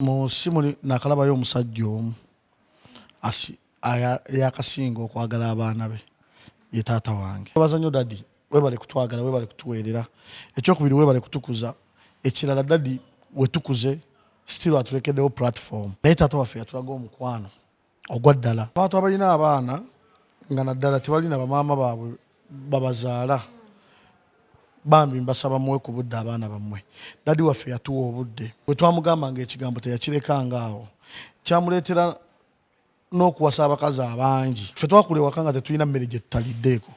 Mu nsi muli nakalabayo omusajja omu eyakasinga okwagala abaana be, ye taata wange. Webaza nnyo daddy, webale kutwagala, webale kutuweerera. Ekyokubiri, webale kutukuza. Ekirala, daddy wetukuze still atulekeddewo platform. Naye taata waffe yatulaga omukwano ogwa ddala. Abantu abalina abaana nga naddala tebalina bamaama baabwe babazaala, bambi mbasaba muwe ku budde abaana bammwe. Daddy waffe yatuwa obudde. Bwe twamugambanga ekigambo teyakirekanga awo, kyamuleetera n'okuwasa abakazi abangi. Ffe twakula ewaka nga tetulina mmere gye tutaliddeeko.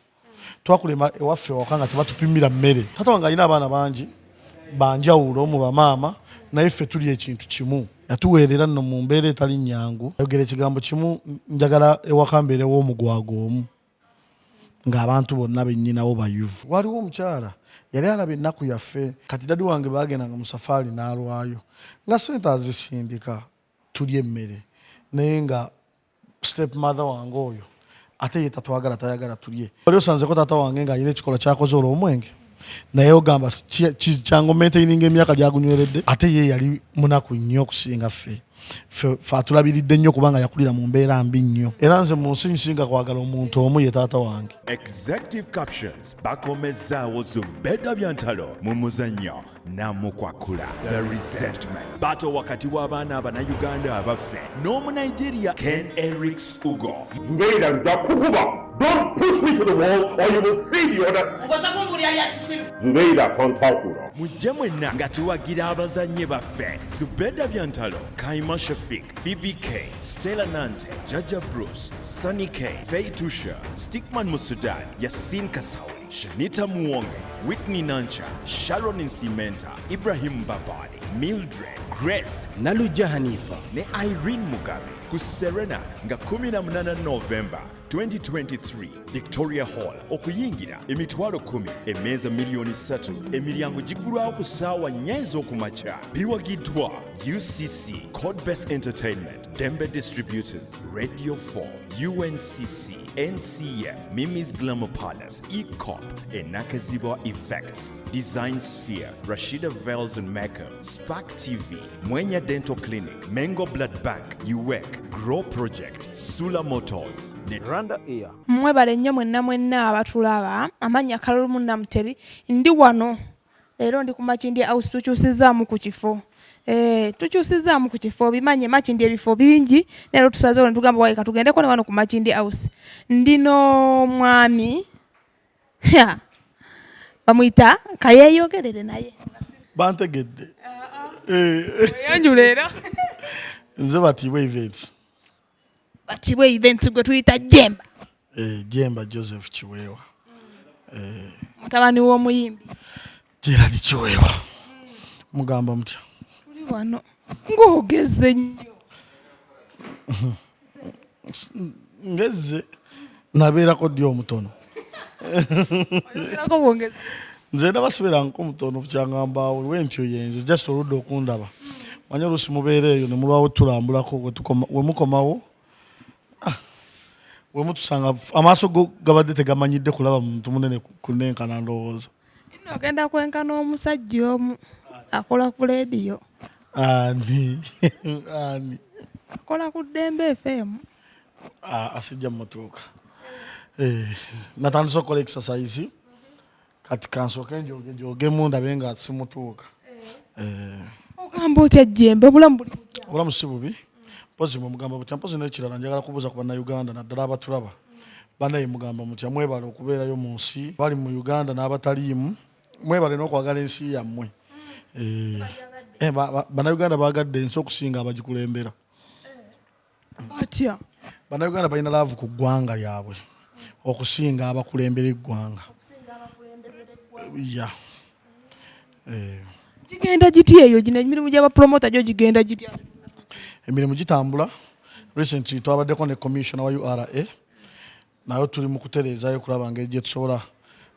Twakula ewaffe ewaka nga tebatupimira mmere. Taata wange alina abaana bangi banjawulo mu bamaama, naye ffe tuli ekintu kimu. Yatuweerera nno mu mbeera etali nnyangu. Ayogera ekigambo kimu: "Njagala ewaka mbeerewo omugwago omu ng'abantu bonna bennyinawo bayuvu." Waliwo omukyala yali alaba ennaku yaffe. Kati daddy wange bagendanga mu safaari n'alwayo nga sente azisindika tulya emmere, naye nga step mother wange oyo ate ye tatwagala, tayagala tulye. Wali osanzeko taata wange ng'alina ekikolwa kyakoze olw'omwenge, naye ogamba kyangu maintaininga emyaka gyagunyweredde. Ate ye yali munaku nnyo okusinga ffe. Ffe atulabiridde nnyo kubanga yakulira mu mbeera mbi nnyo. Era nze mu nsi nsinga kwagala omuntu omu, ye taata wange. Executive Captions bakomezaawo Zubeda Byantalo mu muzannyo Namukwakula The Resentment, battle wakati w'abaana Abannayuganda abaffe n'Omunigeria Ken Erics Ugo. Zubeida, nja kukuba. Don't push me to the wall or you will see the other. Ngoza kumbuulira bya kisiru. Zubeida tontakula. Mujje mwenna nga tuwagira abazannyi baffe: Zubeda Byantalo, Kaima Shafik, Phoebe K, Stella Nante, Jaja Bruce, Sunny K, Faye Tusha, Stickman Musudan, Yasin Kasauli, Shanita Muwonge, Whitney Nancha, Sharon Nsimenta, Ibrahim Babali, Mildred Grace, Nalujja Hanifa ne Irene Mugabe ku Serena nga 18 November 2023, Victoria Hall. Okuyingira emitwalo 10, emmeeza miliyoni 3. Emiryango giggulwawo ku ssaawa 4 ez'okumakya. Biwagiddwa UCC, Codebase Entertainment, Dembe Distributors, Radio 4, UNCC, NCF, Mimi's Glamour Palace, Ecop, Enakaziba Effects, Design Sphere, Rashida Veils and Makeup, Spark TV, Mwenya Dental Clinic, Mengo Blood Bank, UWEC, Grow Project, Sula Motors, ne Rwanda Air. Mwebale nnyo mwenna mwenna abatulaba. Amannya Kalulu Namutebi. Ndi wano leero, ndi ku Makindye House. Tukyusizaamu ku kifo. Tukyusizaamu ku kifo. Bimanye Makindye ebifo bingi, leero tusazeewo ne tugamba wayi katugendeko ne wano ku Makindye House. Ndi n'omwami bamuyita Kayeeyogerere naye. Bantegedde. Weyanjula era. Nze Batiibwa Events. Batibwa Events, gwe tuyita Jemba. Jemba Joseph Kiweewa. Mutabani w'omuyimbi Gerald Kiweewa. Mugamba mutya? Tuli wano. Ng'ogeze nnyo. Ngezze, nabeerako ddi omutono? Oyogerako bwongezi. Nze ndaba sibeerangako mutono. Kyangambaawo wentyo yenze, just oludde okundaba. Manye oluusi mubeera eyo ne mulwawo tulambulako, we mukomawo, we mutusanga amaaso go gabadde tegamanyidde kulaba muntu munene kunenkana ndowooza. Nno ogenda kwenkana omusajja omu akola ku leediyo. Ani ani? Akola ku Ddembe FM. Ah, asijja mutuuka. Natandise okukola exercise, kati kansooke njoge njogemu ndabe nga simutuuka. Ogamba otya Jembe, obulamu buli butya? Obulamu si bubi, mpozi mwe mugamba butya? Mpozi n'ekirala njagala kubuuza ku Bannayuganda, naddala abatulaba. Bannaye mugamba mutya? Mwebale okubeerayo mu nsi, bali mu Uganda n'abataliimu, mwebale n'okwagala ensi yammwe. Bannayuganda baagadde ensi okusinga abagikulembera. Batya? Bannayuganda balina love ku ggwanga lyabwe okusinga abakulembera eggwanga ya. Gigenda gitya eyo? Gino emirimu gy'abapromota gyo gigenda gitya? Emirimu gitambula. Recently twabaddeko ne commissioner wa URA, naye tuli mu kutereezayo kulaba ngeri gye tusobola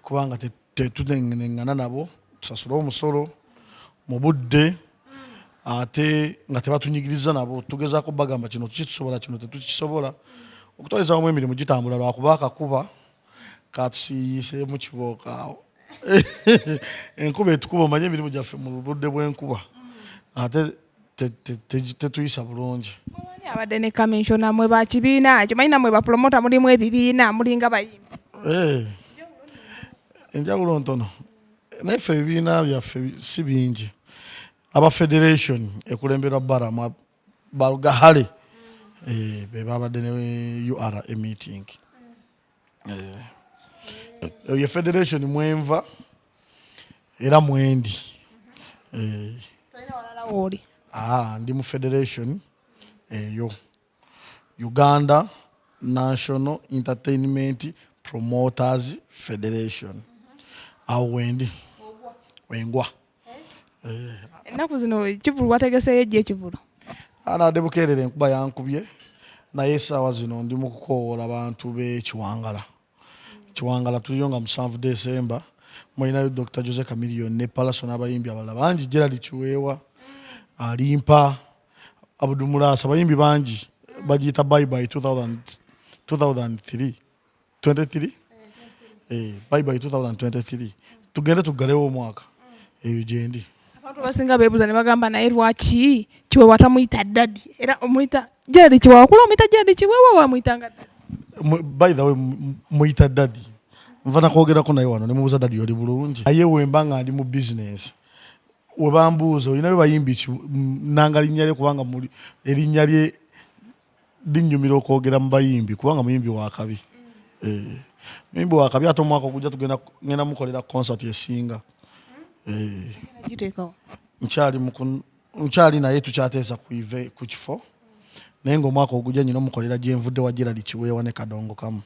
kubanga tetuneŋŋana nabo, tusasule omusolo mu budde ate nga tebatunyigiriza. Nabo tugezaako bagamba kino kitusobola, kino tetukisobola. Okutwaliza wamu emirimu gitambula, lwakuba akakuba katusiiyiseemu kibooko awo. Enkuba etukuba, omanye emirimu gyaffe mu budde bw'enkuba ate. Tetuyisa bulungi. Ani abadde ne kaminsona mwe ba kibiina kimanyi nammwe bapulomota mulimu ebibiina mulinga bayimbi. Eh, enjawulo ntono naye ffe ebibiina byaffe si bingi. Aba federation ekulemberwa Balaam Barugahare, eh, be babadde ne URA meeting. Eh, eyo federation mwenva era mwendi. Eh, Tolina walala wooli? Ah, ndi mu federation eyo, Uganda National Entertainment Promoters Federation. Awo wendi wengwa. Ennaku zino ekivulu wategeseeyo ejja ekivulu? Anadde bukeerera, enkuba yankubye, naye essaawa zino ndi mu kukoowoola bantu b'ekiwangala. Kiwangala tuliyo nga 7 Desemba. Mulinayo Dr Jose Chameleone ne Pallaso n'abayimbi abalala bangi, Gerald Kiweewa, Alimpa, Abdumulasa, abayimbi bangi. Bagiyita Bye Bye 2003 23, eh, Bye Bye 2023. Tugende tuggalewo omwaka, eyo gyendi. Abantu abasinga beebuuza ne bagamba, naye lwaki Kiweewa tamuyita daddy, era omuyita Gerald Kiweewa? Wakula omuyita Gerald Kiweewa, wamuyitanga daddy? By the way, muyita daddy. Nva nakwogerako naye wano nemubuuza, "Daddy, oli bulungi?" Naye wemba nga ndi mu business, webambuuza olinayo bayimbi ki, nanga linnya lye, kubanga erinnya lye linyumira okwogera mu bayimbi, kubanga muyimbi wakabi. Eh, muyimbi wakabi. Ate omwaka ogujja tugenda ngenda mukolera concert esinga. Eh, giteekawo? Nkyali naye, tukyateesa ku kifo, naye ngaomwaka ogujja nyina omukolera gyenvudde wa Gerald Kiweewa ne Kadongo Kamu.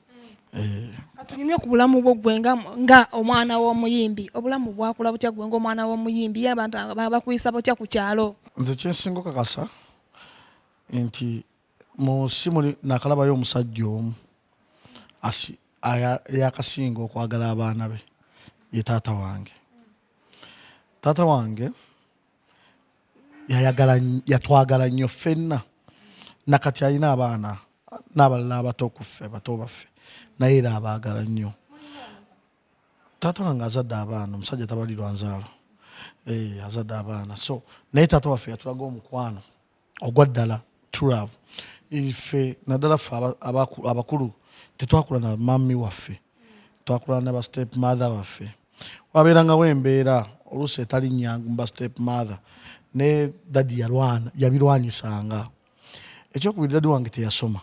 Eh, Katunyumye ku bulamu bwo gwe nga omwana w'omuyimbi. Obulamu bwakula butya gwe ng'omwana w'omuyimbi? Ye abantu bakuyisa butya ku kyalo? Nze kyensinga okakasa nti mu nsi muli nakalabayo omusajja omu eyakasinga okwagala abaana be, ye taata wange. Taata wange yatwagala nnyo ffenna. Nakati alina abaana n'abalala abato ku ffe, bato baffe, naye era abaagala nnyo. Taata wange azadde abaana, omusajja tabalirwa nzaalo. Eh, azadde abaana. So naye taata waffe yatulaga omukwano ogwa ddala, true love. Ife naddala ffe abakulu tetwakula na mami waffe, twakula ne ba step mother baffe. Wabeerangawo embeera oluusi etali nyangu mu ba step mother, ne daddy yalwana, yabirwanyisanga. Ekyokubiri, daddy wange teyasoma,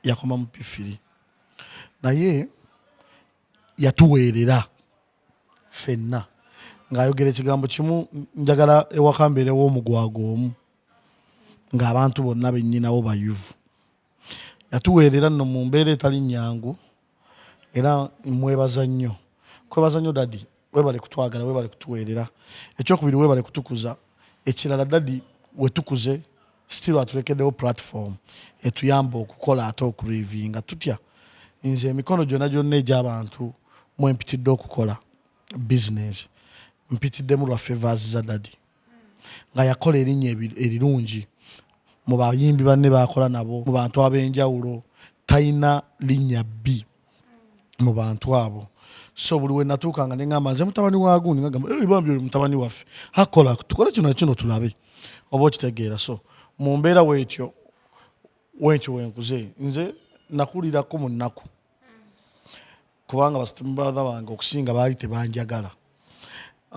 yakoma mu P3, naye yatuweerera ffenna ng'ayogera ekigambo kimu: "Njagala ewaka mbeerewo omugwago omu, ng'abantu bonna bennyinawo bayuvu." Yatuweerera nno mu mbeera etali nnyangu, era mwebaza nnyo. Kwebaza nnyo daddy, webale kutwagala, webale kutuweerera. Ekyokubiri, webale kutukuza. Ekirala, daddy wetukuze, still atulekeddewo platform etuyamba okukola ate okulivinga tutya. Nze emikono gyonna gyonna egy'abantu mwempitidde okukola business, mpitiddemu lwa favors za daddy, nga yakola erinnya erirungi mu bayimbi banne bakola nabo, mu bantu ab'enjawulo. Talina linnya bbi mu bantu abo. So buli we natuukanga neŋŋamba nze mutabani wa gundi, ngagamba, "Eh, bambi oyo mutabani waffe akola, tukole kino na kino tulabe oba okitegeera." So mu mbeera weetyo wentyo wenkuze. Nze nakulirako mu nnaku, kubanga ba stepmother bange okusinga baali tebanjagala.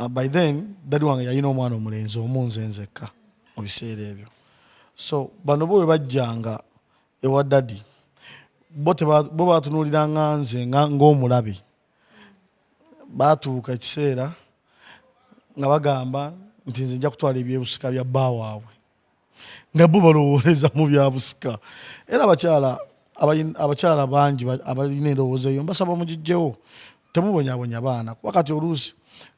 By then daddy wange yalina omwana omulenzi omu, nze nzekka mu biseera ebyo. So bano bo bwe bajjanga ewa daddy, bo batunuuliranga nze ng'omulabe. Batuuka ekiseera nga bagamba nti nze nja kutwala ebyebusika bya bba waabwe, nga bo balowooleza mu byabusika. Era abakyala bangi abalina endowooza eyo, mbasaba mugijjewo, temubonyabonya baana, kuba kati oluusi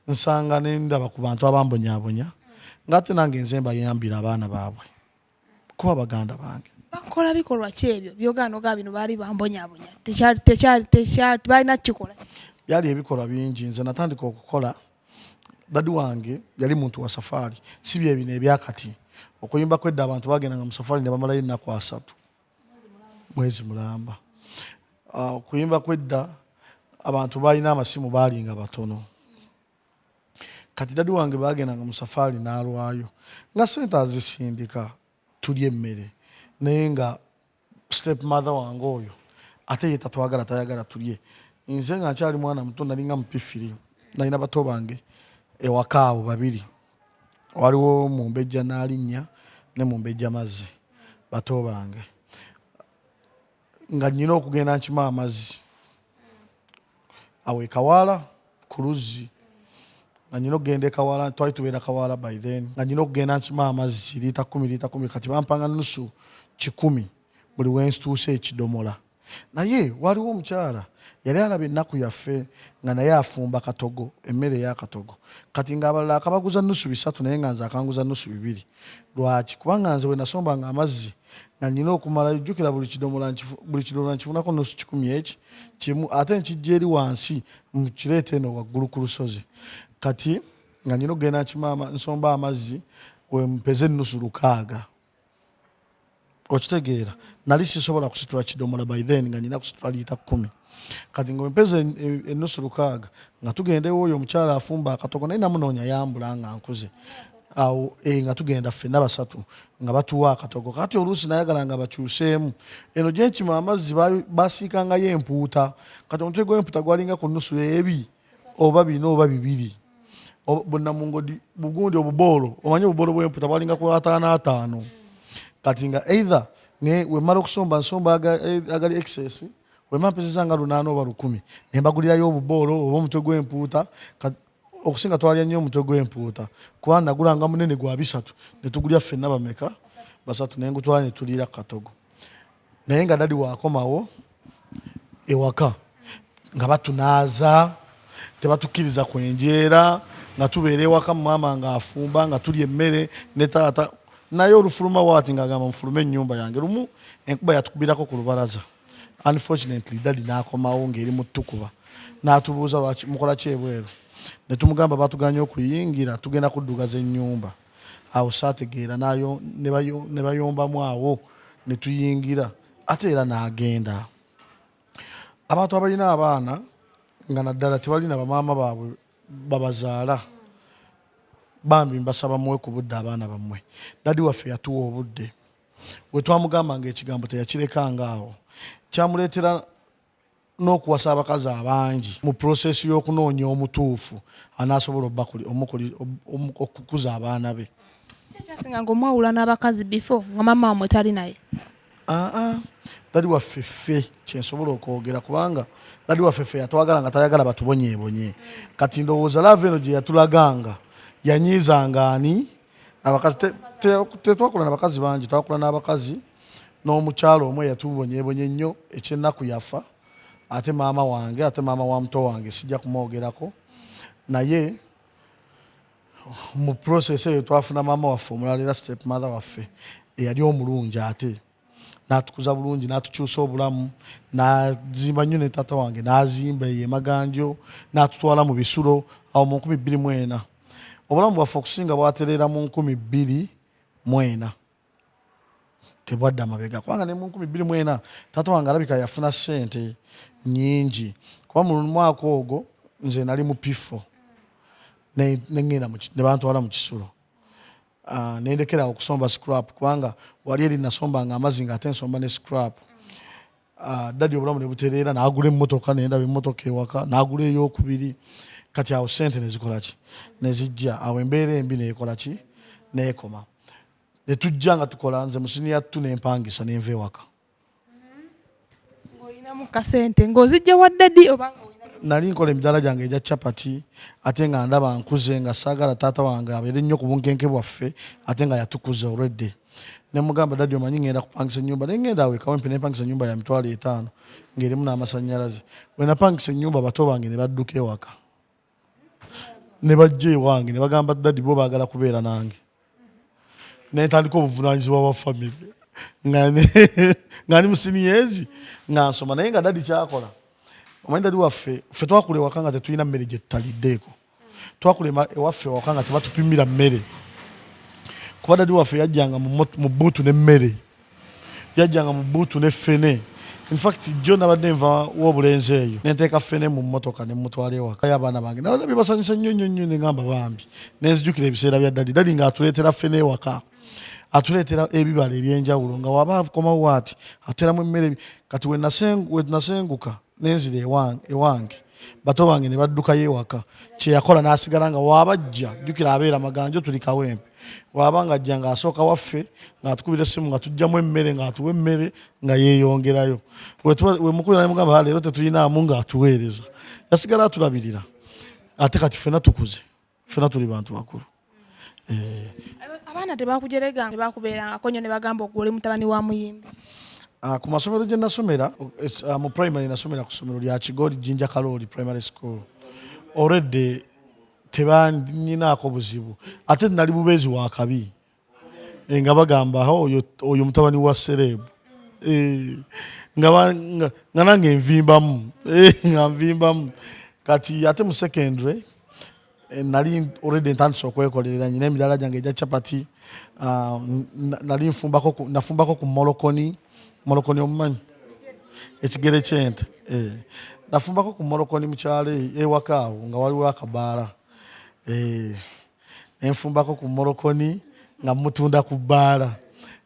nsanga nendaba ku bantu abambonyabonya, ngaate nange nze mbayambira abaana baabwe, kuba baganda bange. Bakola bikolwa ki ebyo byogaana ogaa bino baali bambonyabonya, tekyali tekyali tekyali balina kukikola? Byali ebikolwa bingi. Nze natandika okukola, daddy wange yali muntu wa safaari, si bye bino ebyakati. Okuyimba kwedda, abantu bagendanga mu safaari ne bamalayo ennaku 30, mwezi mulamba. Ah, okuyimba kwedda abantu balina amasimu, baalinga batono. Kati daddy wange bagendanga mu safaari n'alwayo nga sente azisindika tulya emmere, naye nga step mother wange oyo ate ye tatwagala, tayagala tulye. Nze nga nkyali mwana muto, nalinga mu P3, nalina bato bange ewaka awo babiri, waliwo Mumbejja Naalinnya ne Mumbejja Mazzi, bato bange, nga nyina okugenda nkima amazzi awo ekawaala ku luzzi, nga nyina okugenda ekawala, twali tubeera Kawala by then, nga nyina okugenda nkima amazzi liita 10, liita 10. Kati bampanga nusu 100 buli wensituuse ekidomola. Naye waliwo omukyala yali alaba ennaku yaffe, nga naye afumba katogo, emmere eyakatogo. Kati ng'abalala akabaguza nusu 300, naye nga nze akanguza nusu 200. Lwaki? Kubanga nze bwe nasombanga amazzi nga nyina okumala, jjukira buli kidomola nkifunako nusu 100 eki kimu, ate nkijja eri wansi mukireeta eno waggulu ku lusozi. Kati nga nyina okugenda nkima nsomba amazzi wempeze nusu 600. Okitegeera? Nali sisobola kusitula kidomola by then, nga nyina kusitula liita 10. Kati nga wempeza enusu 600, nga tugenda ewooyo omukyala afumba akatogo, naye namunoonya yambula nga nkuze awo, nga tugenda ffenna basatu nga batuwa akatogo. Kati oluusi nayagala nga bakyuseemu eno gyenkima amazzi, basiikangayo empuuta. Kati omutwe gw'empuuta gwalinga ku nusu ebi oba bina oba 2, bunamungodi bugundi obuboolo, omanyi obuboolo bw'empuuta bwalinga ku 50 50. Kati nga either ne wemala okusomba nsomba agali excess, wema mpezeza nga 800 oba 1000, ne mbagulirayo obuboolo oba omutwe gw'empuuta. Okusinga twalya nnyo omutwe gw'empuuta, kuba nagulanga munene gwa 300, ne tugulya ffenna bameka? Basatu, naye ngutwala ne tuliira katogo. Naye nga daddy waakomawo ewaka nga batunaaza, tebatukkiriza kwenjeera, nga tubeera ewaka maama ng'afumba nga tulya emmere ne taata. Naye olufuluma waati ng'agamba mufulume ennyumba yange. Lumu enkuba yatukubirako ku lubalaza, unfortunately daddy n'akomawo ng'eri mu ttukuba, n'atubuuza, "Lwaki mukola ki ebweru?" Ne tumugamba, "Batuganye okuyingira, tugenda kuddugaza ennyumba." Awo saategeera, ne bayombamu awo ne tuyingira, ate era n'agenda. Abantu abalina abaana nga naddala tebalina bamaama baabwe babazaala, bambi mbasaba muwe ku budde abaana bammwe. Daddy waffe yatuwa obudde. Bwe twamugamba nga ekigambo teyakirekanga awo, kyamuleetera n'okuwasa abakazi abangi mu process y'okunoonya omutuufu anaasobola okukuza abaana be. Kyasinga nga omwawula n'abakazi before nga maama wamwe tali naye? Aa, daddy waffe ffe kyensobola okwogera, kubanga daddy waffe ffe yatwagala nga tayagala batubonyeebonye. Kati ndowooza love eno gye yatulaganga yanyiizanga ani abakazi. Tetwakula nabakazi bangi, twakula n'abakazi n'omukyalo omu eyatubonyeebonye ennyo, ekyennaku yafa, ate maama wange, ate maama wa muto wange sijja kumwogerako. Naye mu process eyo twafuna maama waffe omulala, era step mother waffe eyali omulungi, ate n'atukuza bulungi, n'atukyusa obulamu, n'azimba nnyo ne taata wange, n'azimba eyo emaganjo, n'atutwala mu bisulo awo mu 2004. Obulamu bwaffe okusinga bwatereera mu 2004, tebwadda mabega, kubanga ne mu 2004 taata wange alabika yafuna ssente nyingi, kuba mu mwaka ogwo nze nali mu P4, neŋŋenda ne bantwala mu kisulo. Nendekera okusomba scrap, kubanga wali eri nasombanga amazzi nga ate nsomba ne scrap. Daddy obulamu ne butereera, n'agula emmotoka, nendaba emmotoka ewaka, n'agula eyokubiri. Kati awo sente nezikola ki? Nezijja. Awo embeera embi nekola ki? Neekoma. Netujja nga tukola, nze mu senior two nempangisa nenva ewaka. Ng'olinamu kasente ng'ozijja wa daddy oba nga olina? Nali nkola emidaala gyange egya chapati, ate nga ndaba nkuze, nga saagala taata wange abeere nnyo ku bunkenke bwaffe, ate nga yatukuza already. Nemugamba, "Daddy, omanyi ngenda kupangisa ennyumba." Naye ngenda awo ekawempe nempangisa ennyumba ya 50,000 ng'erimu n'amasannyalaze. Bwe napangisa ennyumba, bato bange ne badduka ewaka ne bajja ewange ne bagamba daddy bo baagala kubeera nange. Nentandika obuvunanyizibwa bwa family nga ndi mu senior ezi nga nsoma. Naye nga daddy kyakola, omanyi daddy waffe, ffe twakula ewaka nga tetulina mmere gye tutaliddeeko. Twakula ewaffe ewaka nga tebatupimira mmere, kuba daddy waffe yajjanga mu buutu n'emmere, yajjanga mu buutu ne ffene. In fact jjo nabadde nva w'obulenzi eyo nenteeka ffene mu mmotoka ne mutwala ewaka abaana bange nabadde bibasanyusa nnyo nnyo nnyo, ne ŋŋamba bambi, nenzijukira ebiseera bya daddy. Daddy ng'atuleetera ffene ewaka, atuleetera ebibala ebyenjawulo, nga waba akomawo ati atuteeramu emmere. Kati we nasenguka nenzira ewange, bato bange ne baddukayo ewaka. Kyeyakola n'asigala nga wabajja, jjukira abeera Maganjo, tuli Kawempe, waba nga ajja ng'asooka waffe, ng'atukubira essimu nga tujjamu emmere, ng'atuwa emmere nga yeeyongerayo. Wemukubira nemugamba, "Leero tetulinaamu," ng'atuweereza. Yasigala atulabirira, ate kati ffena tukuze, ffena tuli bantu bakulu. Abaana tebakujerega, tebakubeerangako nnyo ne bagamba ogwe oli mutabani wa muyimbi? Ku masomero gye nasomera, mu primary nasomera ku ssomero lya Kigoli, Jinja Kalooli Primary School. Already tebanyinaako buzibu, ate nali bubeezi wa kabi. Nga bagamba, "Oyo oyo mutabani wa celeb." Nga nange nvimbamu, nga nvimbamu. Kati ate mu secondary nali already ntandise okwekolerera, nyina emirala gyange egya chapati. Nali nafumbako ku molokoni. Molokoni omumanyi? Ekigere kyente. Nafumbako ku molokoni mukyalo ewaka awo nga waliwo akabaala. Nenfumbako ku molokoni nga mutunda ku bbaala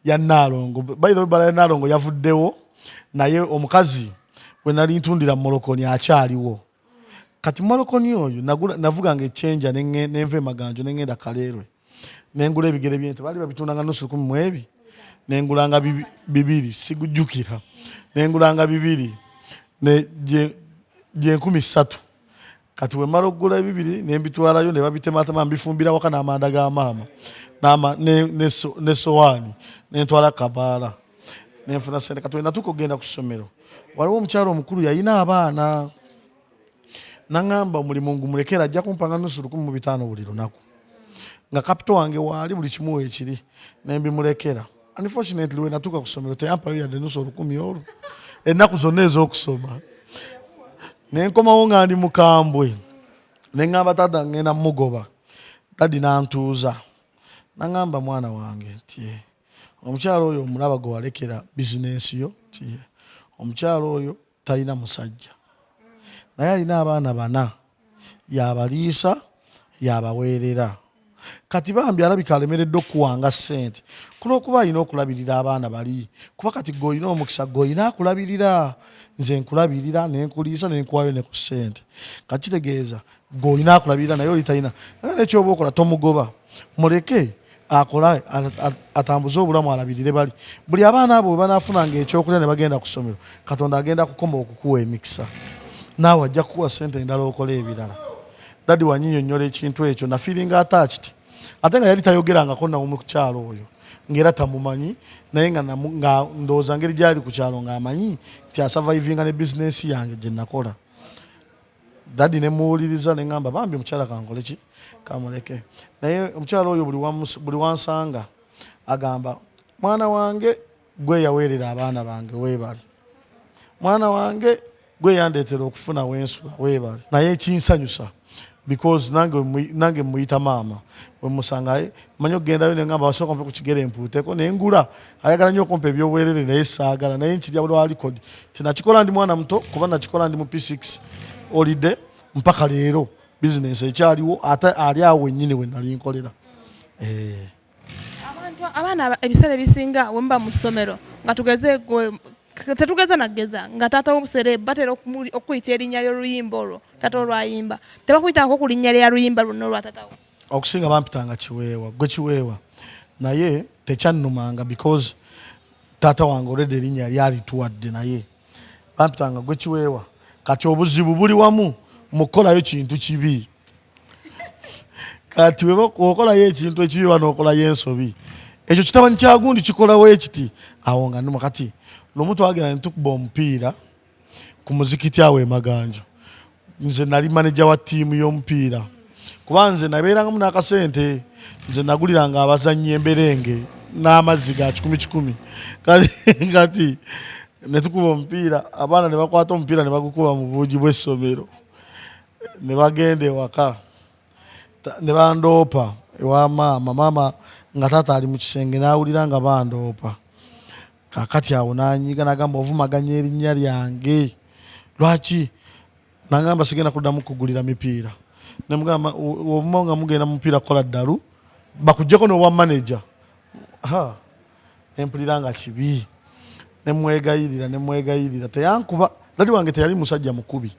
ya Naalongo. By the way, bbaala ya Naalongo yavuddewo, naye omukazi we nali ntundira molokoni akyaliwo. Kati molokoni oyo navuganga ekyenja nenva emaganjo nengenda Kaleerwe, nengula ebigere byente, baali babitundanga nusu lukumi mu ebi, nengulanga bibiri, sigujjukira, nengulanga bibiri gye 3000. Kati wemala okugula ebibiri nembitwalayo ne babitematema, mbifumbira waka n'amanda ga maama ne sowaani, nentwala kabaala nenfuna sente. Kati wenatuuka okugenda ku ssomero, waliwo omukyalo omukulu yalina abaana, naŋŋamba omulimu ngumulekera, ajja kumpanga nusu 1500 buli lunaku, nga capital wange waali, buli kimu weekiri, nembimulekera. Unfortunately, we natuuka ku ssomero teyampayo yadde nusu olukumi olwo ennaku zonna ez'okusoma. Nenkomawo nga ndi mukambwe, neŋŋamba taata ŋŋenda mugoba. Daddy nantuuza, naŋŋamba, "Mwana wange," nti, "omukyalo oyo omulaba gwe walekera bizinensi yo?" Nti, "Omukyalo oyo talina musajja, naye alina abaana bana, yabaliisa, yabaweerera. Kati bambi alabika alemereddwa okuwanga ssente kulwokuba alina okulabirira abaana bali, kuba kati gwe olina omukisa, gwe olina akulabirira. Nze nkulabirira, nenkuliisa, nenkuwayo ne ku ssente. Kati kitegeeza gwe olina akulabirira, naye oli talina. Naye nekyoba okola, tomugoba, muleke akola, atambuze obulamu, alabirire bali. Buli abaana abo bwe banaafunanga ekyokulya ne bagenda ku ssomero, Katonda agenda kukoma okukuwa emikisa, naawe ajja kukuwa ssente endala okola ebirala." Daddy wanyinyonnyola ekintu ekyo, na feeling attached, ate nga yali tayogerangako nawo mu kyalo oyo, ng'era tamumanyi, naye nga nga ndowooza ngeri gyali ku kyalo ng'amanyi nti asurvivinga ne bizinensi yange gye nakola. Daddy ne muwuliriza, ne ŋŋamba, "Bambi omukyala, kankole ki, kamuleke." Naye omukyala oyo buli wansanga agamba, "Mwana wange, gwe yaweerera abaana bange, weebale. Mwana wange, gwe yandeetera okufuna wensula, weebale." Naye ekinsanyusa, because nange muyita maama, wemusanga manyi okugendayo neŋamba, "Basooka mpe ku kigere mpuuteko." Nengula, ayagala nnyo okumpa ebyobwerere, naye saagala, naye nkirya lwa record tinakikola ndi mwana muto, kuba nakikola ndi mu P6 olidde mpaka leero bizinesi ekyaliwo, ate ali awo wennyini we nali nkolera. Abantu abaana ebiseera ebisinga we muba mu ssomero, nga tugeze gwe, tetugeza nageza nga taata w'omusere, batera okuyita erinnya ly'oluyimba olwo taata olwayimba. Tebakuyitangako ku linnya lya luyimba lwonna olwa taata wo? Okusinga bampitanga Kiweewa, gwe Kiweewa, naye tekyannumanga because taata wange already erinnya lyalituwadde, naye bampitanga gwe Kiweewa. Kati obuzibu buli wamu mu kukolayo kintu kibi. Kati okolayo ekintu ekibi oba n'okolayo ensobi, ekyo kitabani kyagundi kikolawo ekiti awo nga numa. Kati lumu twagenda ne tukuba omupiira ku muzikiti awo emaganjo. Nze nali maneja wa ttiimu y'omupiira, kuba nze nabeerangamu n'akasente, nze naguliranga abazannyi emberenge n'amazzi ga kikumi kikumi. Kati ne tukuba omupiira, abaana ne bakwata omupiira ne bagukuba mu buugi bw'essomero ne bagenda ewaka ne bandoopa ewa maama. Maama nga taata ali mu kisenge n'awulira nga bandoopa. Kakati awo nanyiga nagamba ovumaganya erinnya lyange lwaki? Nangamba sigenda kuddamu kugulira mipiira. Nemugamba obuma nga mugenda mupiira kukola ddalu bakuggyeko n'obwa manager. Ha, nempulira nga kibi, nemwegayirira nemwegayirira, teyankuba. Dadi wange teyali musajja mukubi.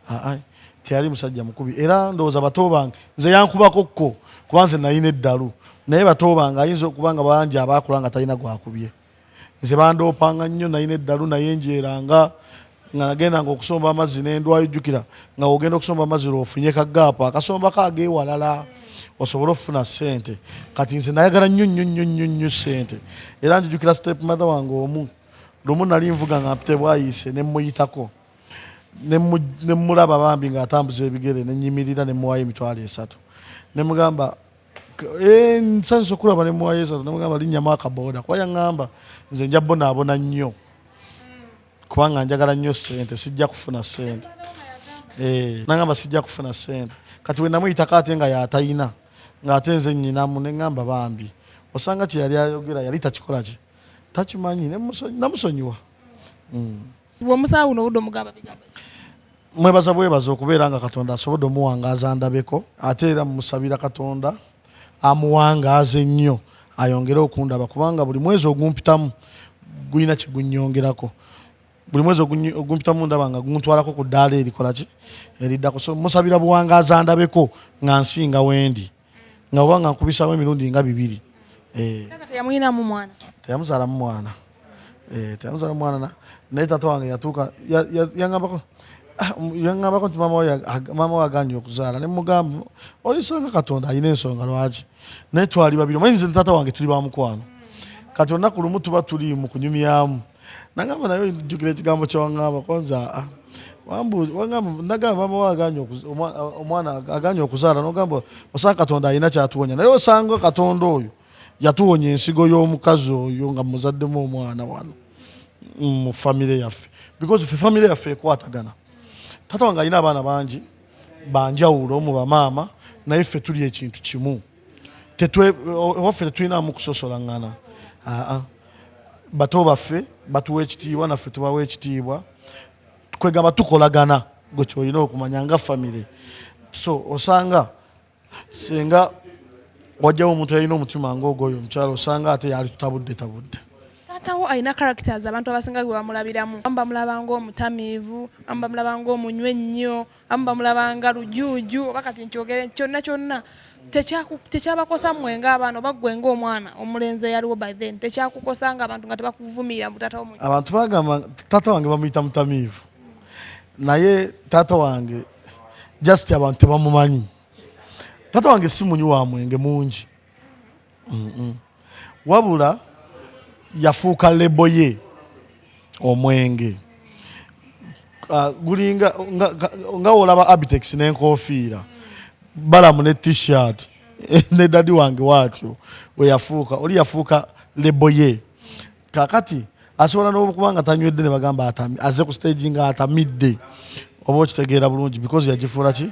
Aa, teyali musajja mukubi, era ndowooza bato bange nze yankubako kko kuba nze nalina eddalu, naye bato bange ayinza okuba nga bangi abaakula nga talina gwakubye. Nze bandoopanga nnyo, nalina eddalu, naye njeeranga nga nagendanga okusomba amazzi nendwayo. Jjukira nga ogenda okusomba amazzi lwofunye kagaapu akasombako agewalala osobole okufuna ssente. Kati nze nayagala nnyo nnyo nnyo nnyo nnyo ssente, era njijukira step mother wange omu lumu nali nvuga nga mpite bwayiise nemuyitako nemulaba bambi ng'atambuza ebigere, nenyimirira nemuwayo 300,000, nemugamba nsanyusa okulaba, nemuwayo 3, nemugamba linnyamu akabooda, kuba yaŋŋamba nze nja bonaabona nnyo kubanga njagala nnyo ssente, sijja kufuna ssente. Nagamba sijja kufuna ssente. Kati we namuyitako ate nga yatayina, ng'ate nze nnyinamu, neŋŋamba bambi osanga kye yali ayogera yali takikola ki takimanyi, namusonyiwa. Bw'omusaba buno obudde omugamba bigambo? Mwebaza bwebaza okubeera nga Katonda asobodde omuwangaaza ndabeko, ate era musabira Katonda amuwangaaze nnyo ayongere okundaba, kubanga buli mwezi ogumpitamu gulina kye gunnyongerako. Buli mwezi ogumpitamu ndaba nga guntwalako ku ddaala erikola ki eriddako. So musabira buwangaaza ndabeko nga nsinga wendi, nga oba nga nkubisawo emirundi nga 2. Teyamuyinamu mwana? Teyamuzaalamu mwana. Teyamuzaalamu mwana, naye taata wange yatuuka yaŋŋambako yaŋŋambako nti maama we aganye okuzaala, ne mugamba oyisanga Katonda alina ensonga lwaki, naye twali babiri. Omanyi nze ne taata wange tuli ba mukwano. Kati olunaku lumu tuba tuli mu kunyumyamu, nagamba naye ojjukira ekigambo kyewaŋŋamba konza nagamba maama we aganye omwana aganye okuzaala, nogamba osanga Katonda alina kyatuwonya, naye osanga Katonda oyo yatuwonya ensigo y'omukazi oyo nga muzaddemu omwana wano mu famire yaffe, because ffe famire yaffe ekwatagana. Taata wange alina abaana bangi banjawulo mu bamaama, naye ffe tuli ekintu kimu, ewaffe tetulinamu kusosolangana. Aa, bato baffe batuwa ekitiibwa, naffe tubawa ekitiibwa, kwegamba tukolagana. Gwe kyolina okumanya nga famire, so osanga singa wajjawo omuntu yalina omutima ngaogwoyo omukyalo, osanga ate yali tutabudde tabudde. Taatawo alina characters abantu abasinga gwe bamulabiramu. Abamu bamulaba ng'omutamiivu, abamu bamulaba ng'omunywa ennyo, abamu bamulaba nga lujuuju, oba kati nkyogere kyonna kyonna tekyabakosa mmwe ng'abaana, oba ggwe ng'omwana omulenzi eyaliwo by then, tekyakukosa nga abantu nga tebakuvumirira mbu taatawo munywi? Abantu bagamba taata wange bamuyita mutamiivu, naye taata wange just abantu tebamumanyi. Taata wange si munywi wa mwenge mungi, wabula yafuuka label ye omwenge. Gulinga nga olaba Abitex n'enkofiira, balamu ne T-shirt, ne dadi wange waatyo we yafuuka. Oli yafuuka label ye. Kakati asobola n'okuba nga tanywedde ne bagamba aze ku stage nga atamidde, oba okitegeera bulungi, because yagifuula ki,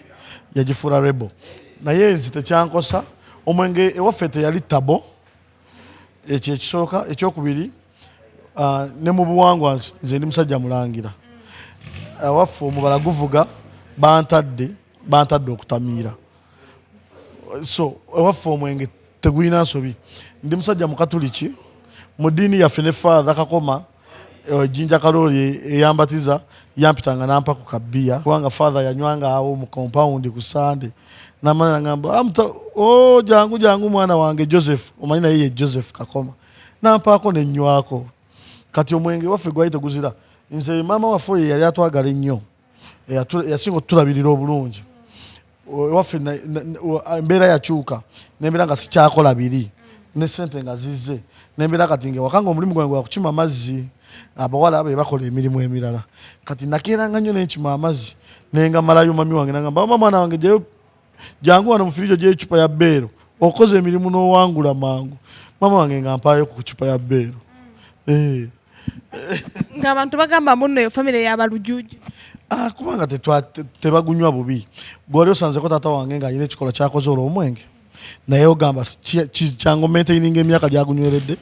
yagifuula label. Naye nze tekyankosa. Omwenge ewaffe teyali taboo, ekyo ekisooka. Ekyokubiri, ne mu buwangwa nze ndi musajja mulangira, ewaffe omubala guvuga bantadde okutamiira, so ewaffe omwenge tegulina nsobi. Ndi musajja mukatuliki, mu ddiini yaffe ne Father Kakoma Jinja Kalooli eyambatiza yampitanga nampa ku kabiya, kubanga father yanywanga awo mu compound ku Sande, namala nagamba oh, jangu jangu mwana wange Joseph, omanyi naye ye Joseph Kakoma, nampaako nenywako. Kati omwenge waffe gwali teguzira. Nze maama waffe oyo yali atwagala ennyo, yasinga otutulabirira obulungi. Ewaffe embeera yakyuka, nembeera nga sikyakola biri ne sente nga zizze, nembeera kati nga ewaka nga omulimu gwange gwakukima amazzi, abawala be bakola emirimu emirala. Kati nakeeranga nnyo nenkima amazzi nengamalayo. Mami wange nagamba, mama mwana wange jayo jangu wano mu firiji ogyeyo ecupa ya beero, okoze emirimu n'owangula mangu. Mama wange nga mpaayo ku cupa ya beero. Ng'abantu bagamba mbu nno eyo famire y'abalujuuju. Kubanga tebagunywa bubi. Gwali osanzeko taata wange ng'alina ekikolwa kyakoze olw'omwenge, naye ogamba kyangu maintaininga emyaka gyagunyweredde.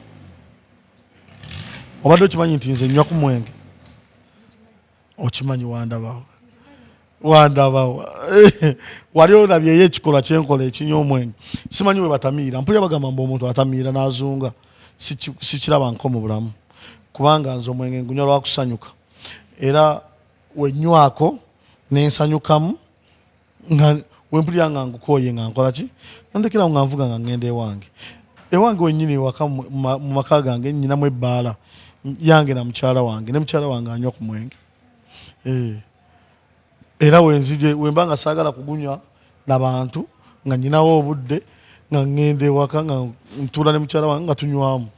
Obadde okimanyi nti nze nnywa ku mwenge? Okimanyi? Wandabawo, wandabawo, wali olabyeyo ekikolwa kyenkola ekinywa omwenge? Simanyi we batamiira. Mpulira bagamba mbu omuntu atamiira n'azunga. Sikiraba nko mu bulamu, kubanga nze omwenge ngunywa lwakusanyuka, era wenywako nensanyukamu. Nga wempulira nga ngukooye, nga nkola ki? Nandekerawo nga nvuga nga ngenda ewange, ewange wenyini ewaka. Mu maka gange nyinamu ebbaala yange na mukyala wange, ne mukyala wange anywa ku mwenge. Era wenzije wemba nga saagala kugunywa nabantu, nga nyinawo obudde, nga ngenda ewaka nga ntuula ne mukyala wange nga tunywamu.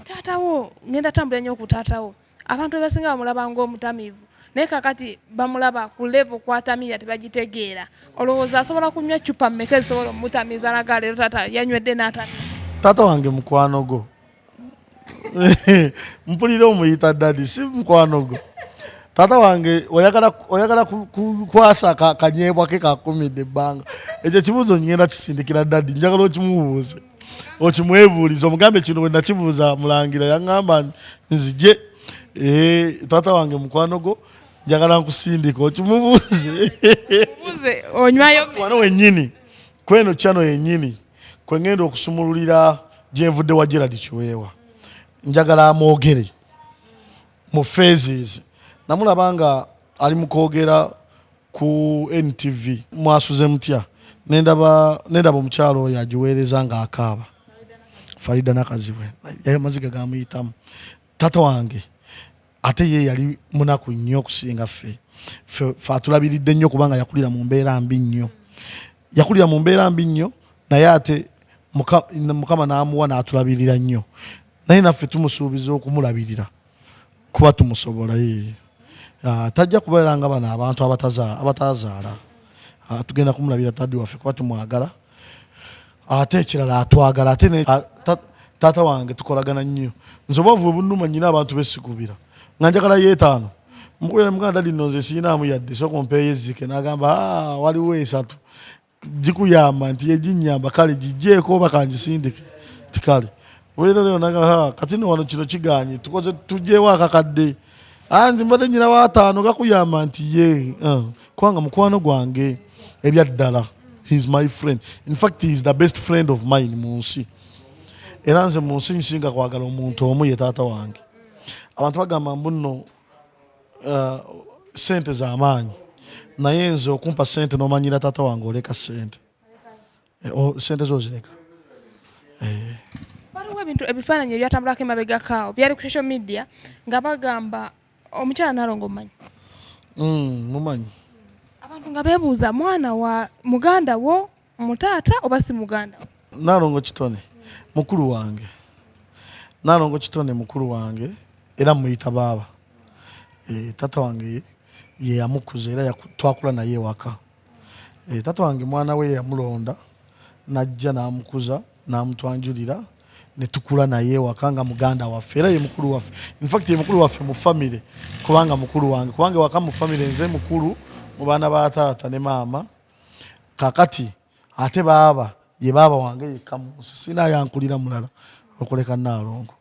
Taatawo, ngenda tambula nnyo ku taatawo. Abantu abasinga bamulaba ng'omutamiivu, naye kakati bamulaba ku level kwatamiira tebagitegeera. Olowooza asobola kunywa cupa mmeka ezisobola omutamiiza naga leero taata yanywedde n'atamiira? Taata wange mukwano gwo. Mpulira omuyita daddy, si mukwano gwo? Taata wange oyagala kwasa kanyeebwa ke kakumidde ebbanga. Ekyo ekibuuzo ngenda kisindikira daddy. Njagala okimubuuze, okimwebuulize, omugambe kino bwe nakibuuza Mulangira yaŋŋamba nzije. Taata wange mukwano gwo, njagala nkusindika okimubuuze. Buuze onywayo? Wano wennyini kweno channel yennyini kwe ngenda okusumululira gyenvudde wa Gerald Kiweewa. Njagala amwogere mu phases. Namulaba nga ali mu kwogera ku NTV, "Mwasuze mutya?" Nendaba omukyalo oyo agiweereza ng'akaaba, Farida Nakazibwe, amaziga gamuyitamu. Taata wange ate ye yali munaku nnyo okusinga ffe. Ffe atulabiridde nnyo kubanga yakulira mu mbeera mbi nnyo, yakulira mu mbeera mbi nnyo, naye ate Mukama n'amuwa n'atulabirira nnyo, naye naffe tumusuubiza okumulabirira kuba tumusobola. Ye tajja kubeera nga bano abantu abatazaala. Tugenda kumulabira daddy waffe kuba tumwagala, ate ekirala atwagala. Ate taata wange tukolagana nnyo. Nze obwavu bwe bunnuma, nyina abantu besikubira nga njagala yeetaano, mukubira, muganda, "Daddy, nno nze siinaamu yadde, sooka ompeeyo ezzike." N'agamba, "Ah, waliwo esatu gikuyamba." Nti yeginyamba, kale gijjeeko oba kangisindike. Ti kale leero lero naga kati no wano kino kiganye, tukoze tugyewo akakadde. Ah, nti mbadde nyina w'ataano gakuyamba. Nti ye, kubanga mukwano gwange ebyaddala. He is my friend. In fact, he is the best friend of mine mu nsi. Era nze mu nsi nsinga kwagala omuntu omu, ye taata wange. Abantu bagamba mbu nno sente z'amaanyi, naye nze okumpa sente n'omanyira taata wange, oleka sente. Sente zo ozireka. Waliwo ebintu, ebifaananyi ebyatambulako emabegakaawo, byali ku social media, nga bagamba omukyala Nalongo, omumanyi? Mumanyi. Abantu nga beebuuza, mwana wa muganda wo mutaata oba si muganda wo? Nalongo Kitone mukulu wange. Nalongo Kitone mukulu wange, era muyita baaba. Taata wange ye yamukuza, era twakula naye ewaka. Taata wange mwana we yamulonda najja n'amukuza n'amutwanjulira, ne tukula naye ewaka nga muganda waffe, era ye mukulu waffe. In fact, ye mukulu waffe mu famire, kubanga mukulu wange, kubanga ewaka mu famire nze mukulu mu baana ba taata ne maama. Kakati ate baaba ye baaba wange yekka mu nsi, sina yankulira mulala okuleka Naalongo.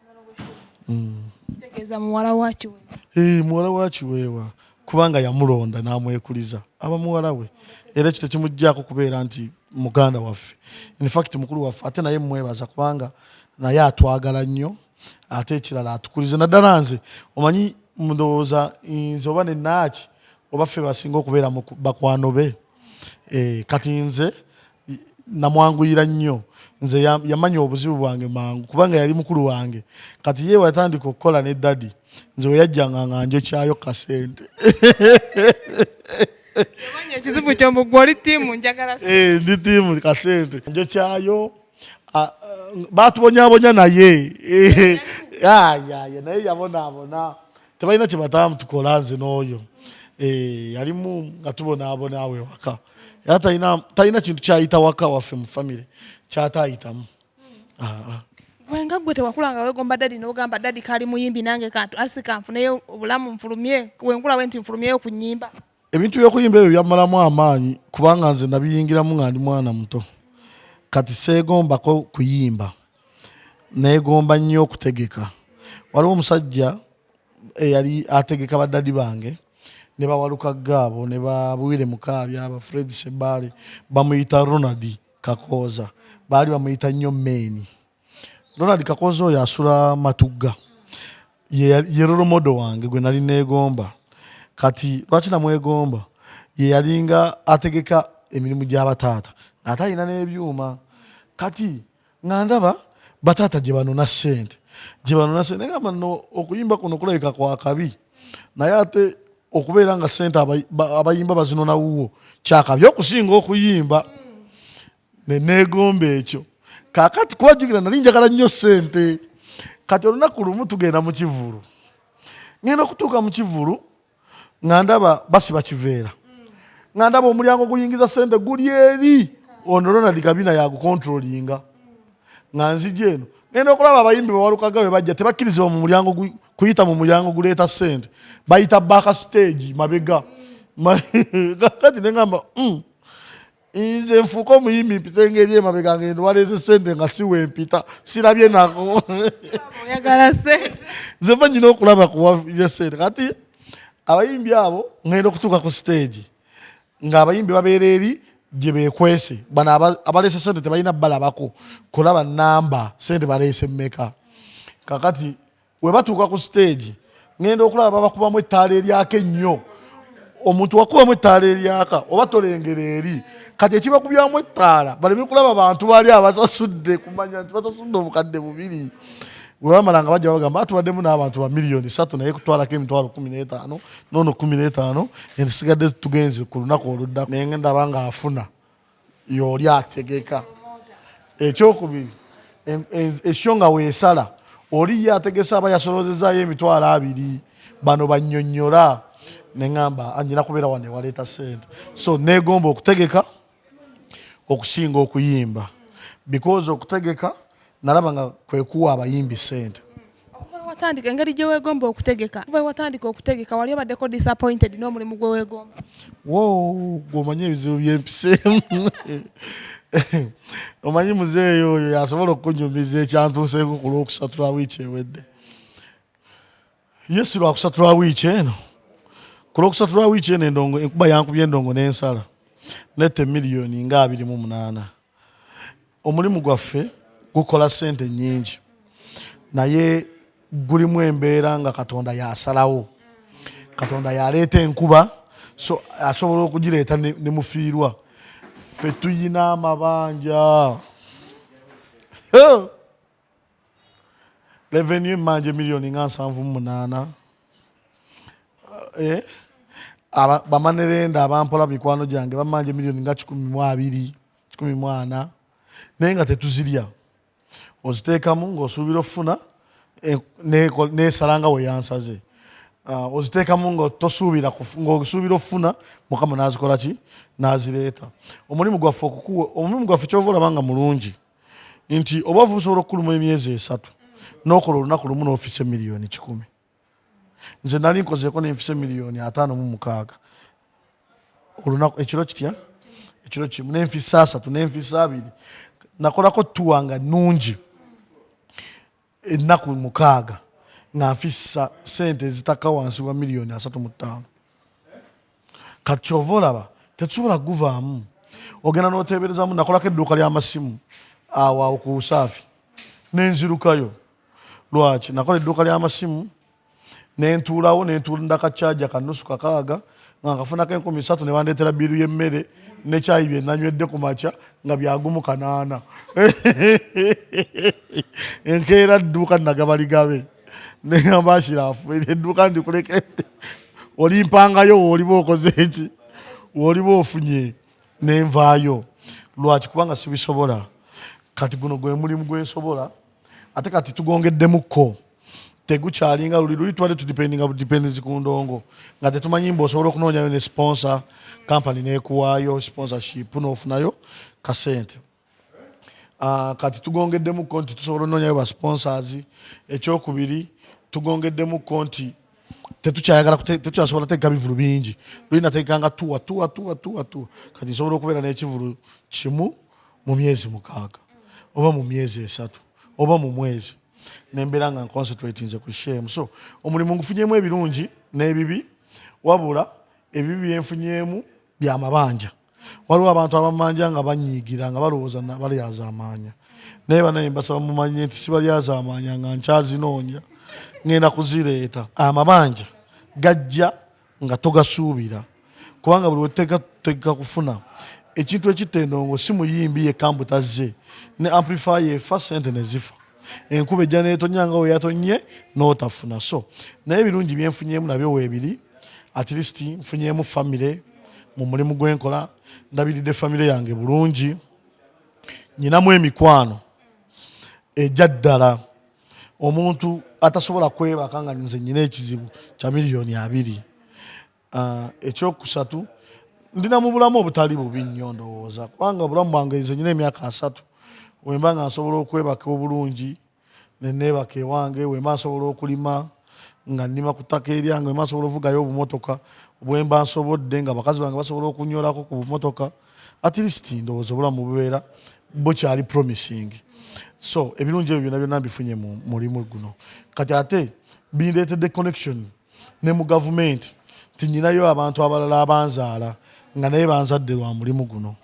Kitegeeza muwala wa Kiweewa? Muwala wa Kiweewa, kubanga yamulonda n'amwekuliza, aba muwala we, era ekyo tekimuggyako kubeera nti muganda waffe. In fact, mukulu waffe. Ate naye mwebaza kubanga naye atwagala nnyo, ate ekirala atukuliza, naddala nze. Omanyi ndowooza nze oba nenaaki oba ffe basinga okubeera bakwano be. Kati nze namwanguyira nnyo. Nze yamanya obuzibu bwange mangu kubanga yali mukulu wange. Kati ye watandika okukola ne daddy, nze we yajjanga nga njokyayo kasente. Yamanya ekizibu kyomugwa, oli team njagala. Ndi team kasente, njokyayo. Batubonyabonya naye. Ayaya, naye yabonaabona, tebalina kye batamutukola nze n'oyo. Yalimu nga tubonaabona awo ewaka, era talina kintu kyayita waka waffe mu famire kyatayitamu. Gwe nga gwe tewakula nga wegomba daddy n'ogamba, "Daddy kali muyimbi, nange kantu asika nfuneyo obulamu, nfulumye wenkula we nti nfulumyeyo ku nnyimba"? Ebintu by'okuyimba ebyo byammalamu amaanyi, kubanga nze nabiyingiramu nga ndi mwana muto. Kati seegombako kuyimba, neegomba nnyo okutegeka. Waliwo omusajja eyali ategeka baddadi bange ne bawaluka gaabo ne babuwire mukaabya aba Fred Sebaale, bamuyita Ronald Kakooza, baali bamuyita nnyo Meeni. Ronald Kakooza oyo asula Matugga, ye role model wange gwe nali neegomba. Kati lwaki namwegomba? Ye yalinga ategeka emirimu gy'abataata ng'ate alina n'ebyuma. Kati nga ndaba bataata gye banona ssente, gye banona ssente, ngamba no okuyimba kuno kulabika kwa kabi, naye ate okubeera nga ssente abayimba bazinona wuwo kyakabi okusinga okuyimba. Ne neegomba ekyo. Kaakati kubajjukira nali njagala nnyo ssente. Kati olunaku lumu tugenda mu kivulu, ngenda okutuuka mu kivulu nga ndaba basiba kiveera, nga ndaba omulyango guyingiza ssente guli eri, ono Ronald Kabina yagukontrolinga. Nga nzija eno ngenda okulaba abayimbi bawalukaga bwe bajja, tebakkirizibwa mu mulyango kuyita mu mulyango guleeta ssente, bayita back stage mabega. Kati ne ngamba, nze nfuuka omuyimbi mpite ngeri emabega ngendo waleese ssente nga si wempita, sirabye nako. Oyagala ssente. Nze mba nyina okulaba kuwa ssente. Kati abayimbi abo ngenda okutuuka ku stage ng'abayimbi babeera eri gye beekwese, bano abaleese ssente tebalina balabako kulaba namba ssente baleese mmeka. Kakati we batuuka ku stage ngenda okulaba babakubamu ettaala eryaka ennyo. Omuntu wakubamu ettaala eryaka oba tolengera eri, kati ekibakubyamu ettaala baleme kulaba bantu bali abasasudde, kumanya nti basasudde 2000. Bwe bamala nga bajja bagamba atubaddemu n'abantu ba 3 million, naye kutwalako emitwalo 15 noono 15 ensigadde tugenze ku lunaku oluddako. Naye ndaba ng'afuna y'oli ategeka. Ekyokubiri, ekyo nga weesala oli ye ategesa aba yasolozezaayo emitwalo 20, bano bannyonnyola. Neŋŋamba anyina kubeera wano ewaleeta ssente. So neegomba okutegeka okusinga okuyimba, because okutegeka nalaba nga kwekuwa abayimbi ssente. Okuva watandika, engeri gye weegomba okutegeka, okuva watandika okutegeka, wali obaddeko disappointed n'omulimu gwe weegomba? Wo gwomanyi ebizibu byempiseemu, omanyi muzeeyi oyo yasobola okukunyumiza ekyantuuseeko ku Lwokusatu lwa wiiki ewedde. Ye si Lwakusatu lwa wiiki eno, ku Lwokusatu lwa wiiki eno endongo enkuba yankubye endongo n'ensala netta emiliyoni nga 28. Omulimu gwaffe gukola ssente nnyingi, naye gulimu embeera nga Katonda yasalawo, Katonda yaleeta enkuba, so asobola okugireeta ne mufiirwa. Ffe tuyina amabanja, revenue emmanja emiliyoni nga 78. Eh, bamanerenda abampola mikwano gyange bamanja emiliyoni nga 120, 140, naye nga tetuzirya. Oziteekamu ng'osuubira okufuna, nesala nga weyansaze. Ah, oziteekamu nga tosuubira, ng'osuubira okufuna, Mukama n'azikola ki, n'azireeta. Omulimu gwaffe okukuwa, omulimu gwaffe kyova olaba nga mulungi nti obwavu busobola okukuluma emyezi 3 n'okola olunaku lumu n'ofisa emiliyoni 100. Nze nali nkozeeko nenfisa emiliyoni 56 olunaku, ekiro kitya, ekiro kimu nenfisa 30, nenfisa 20. Nakolako tuwa nga nungi ennaku 6 nga nfisa sente ezitakka wansi wa miliyoni 35. Kati kyova olaba tetusobola kuguvaamu, ogenda n'oteeberezamu. Nakolako edduuka ly'amasimu awo awo ku Usaafi nenzirukayo. Lwaki nakola edduuka ly'amasimu? Nentuulawo nentunda kacaja kanusu kakaaga nga nkafunako 3000, ne bandeetera bill y'emmere nekyayi bye nanywedde ku makya nga byagumu kanaana. Enkeera dduuka nagabaligabe, negamba Ashirafu, edduuka ndikulekedde, olimpangayo wooliba okoze eki, wooliba ofunye. Nenvaayo. Lwaki? Kubanga sibisobola. Kati guno gwe mulimu gwensobola, ate kati tugongeddemukko, tegukyalinga luli luli twali tudependinga budependensi ku ndongo nga tetumanyi mbu osobola okunoonyayo ne sponsor company nekuwaayo sponsorship n'ofunayo kasente. Kati tugongeddemukko nti tusobola onoonyayo ba sponsors. Ekyokubiri, tugongeddemukko nti tetukyayagala tetukyasobola teeka bivulu bingi. Luli nateekanga tuwa tuwa tuwa tuwa tuwa, kati nsobola okubeera n'ekivulu kimu mu myezi 6 oba mu myezi 3 oba mu mwezi. Nembeera nga nconcentratinze ku shame. So omulimu ngufunyemu ebirungi n'ebibi, wabula ebibi byenfunyemu byamabanja. Waliwo abantu abamanja nga banyiigira nga balowooza balyazaamaanya, naye banaye mbasaba mumanye nti sibalyazaamaanya, nga nkyazinoonya, ngenda kuzireeta. Amabanja gajja nga togasuubira, kubanga buli weteeka kufuna ekintu ekitta endongo, si muyimbi yekka mbu tazze, ne amplifier efa, sente ne zifa, enkuba ejja netonya nga weyatonye n'otafuna. So naye ebirungi byenfunyemu nabyo weebiri. At least nfunyemu famire mu mulimu gwenkola, ndabiridde famire yange bulungi, nyinamu emikwano ejja ddala. Omuntu atasobola kwebaka nga nze nyina ekizibu kya 20 miliyoni. Ekyokusatu, ndina mu bulamu obutali bubi nnyo ndowooza, kubanga obulamu bwange nze nyina emyaka 30, wemba nga nsobola okwebaka obulungi neneebaka ewange, wemba nsobola okulima nga nnima ku ttaka eryange, wemba nsobola ovugayo obumotoka bwemba nsobodde, nga bakazi bange basobola okunyolako ku bumotoka, at least ndowooza obulamu bubeera bukyali promising. So ebirungi ebyo byonna byonna mbifunye mu mulimu guno. Kati ate bindeetedde connection ne mu gavumenti, nti nyinayo abantu abalala abanzaala nga naye banzadde lwa mulimu guno.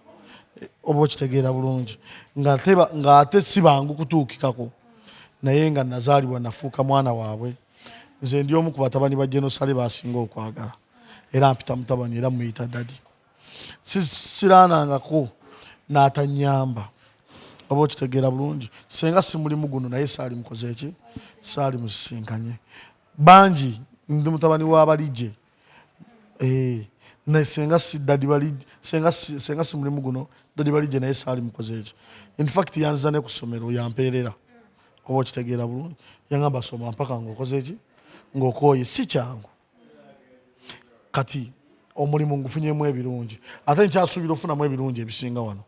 Oba okitegeera bulungi, ng'ate si bangu kutuukikako, naye nga nazaalibwa nafuuka mwana waabwe. Nze ndi omu ku batabani ba Genosale basinga okwagala, era mpita mutabani, era muyita daddy. Siraanangako n'atanyamba, oba okitegeera bulungi. Senga si mulimu guno, naye saali mukoze eki, saali musisinkanye bangi. Ndi mutabani wa Balijje. Eh, naye senga si daddy Balijje, senga si mulimu guno, daddy Balijje naye saali mukoze eki. In fact yanziza ne ku ssomero, yampeerera, oba okitegeera bulungi. Yangamba, "Soma mpaka ng'okoze eki, ng'okooye." Si kyangu. Kati omulimu ngufunyemu ebirungi, ate nkyasuubira ofunamu ebirungi ebisinga wano.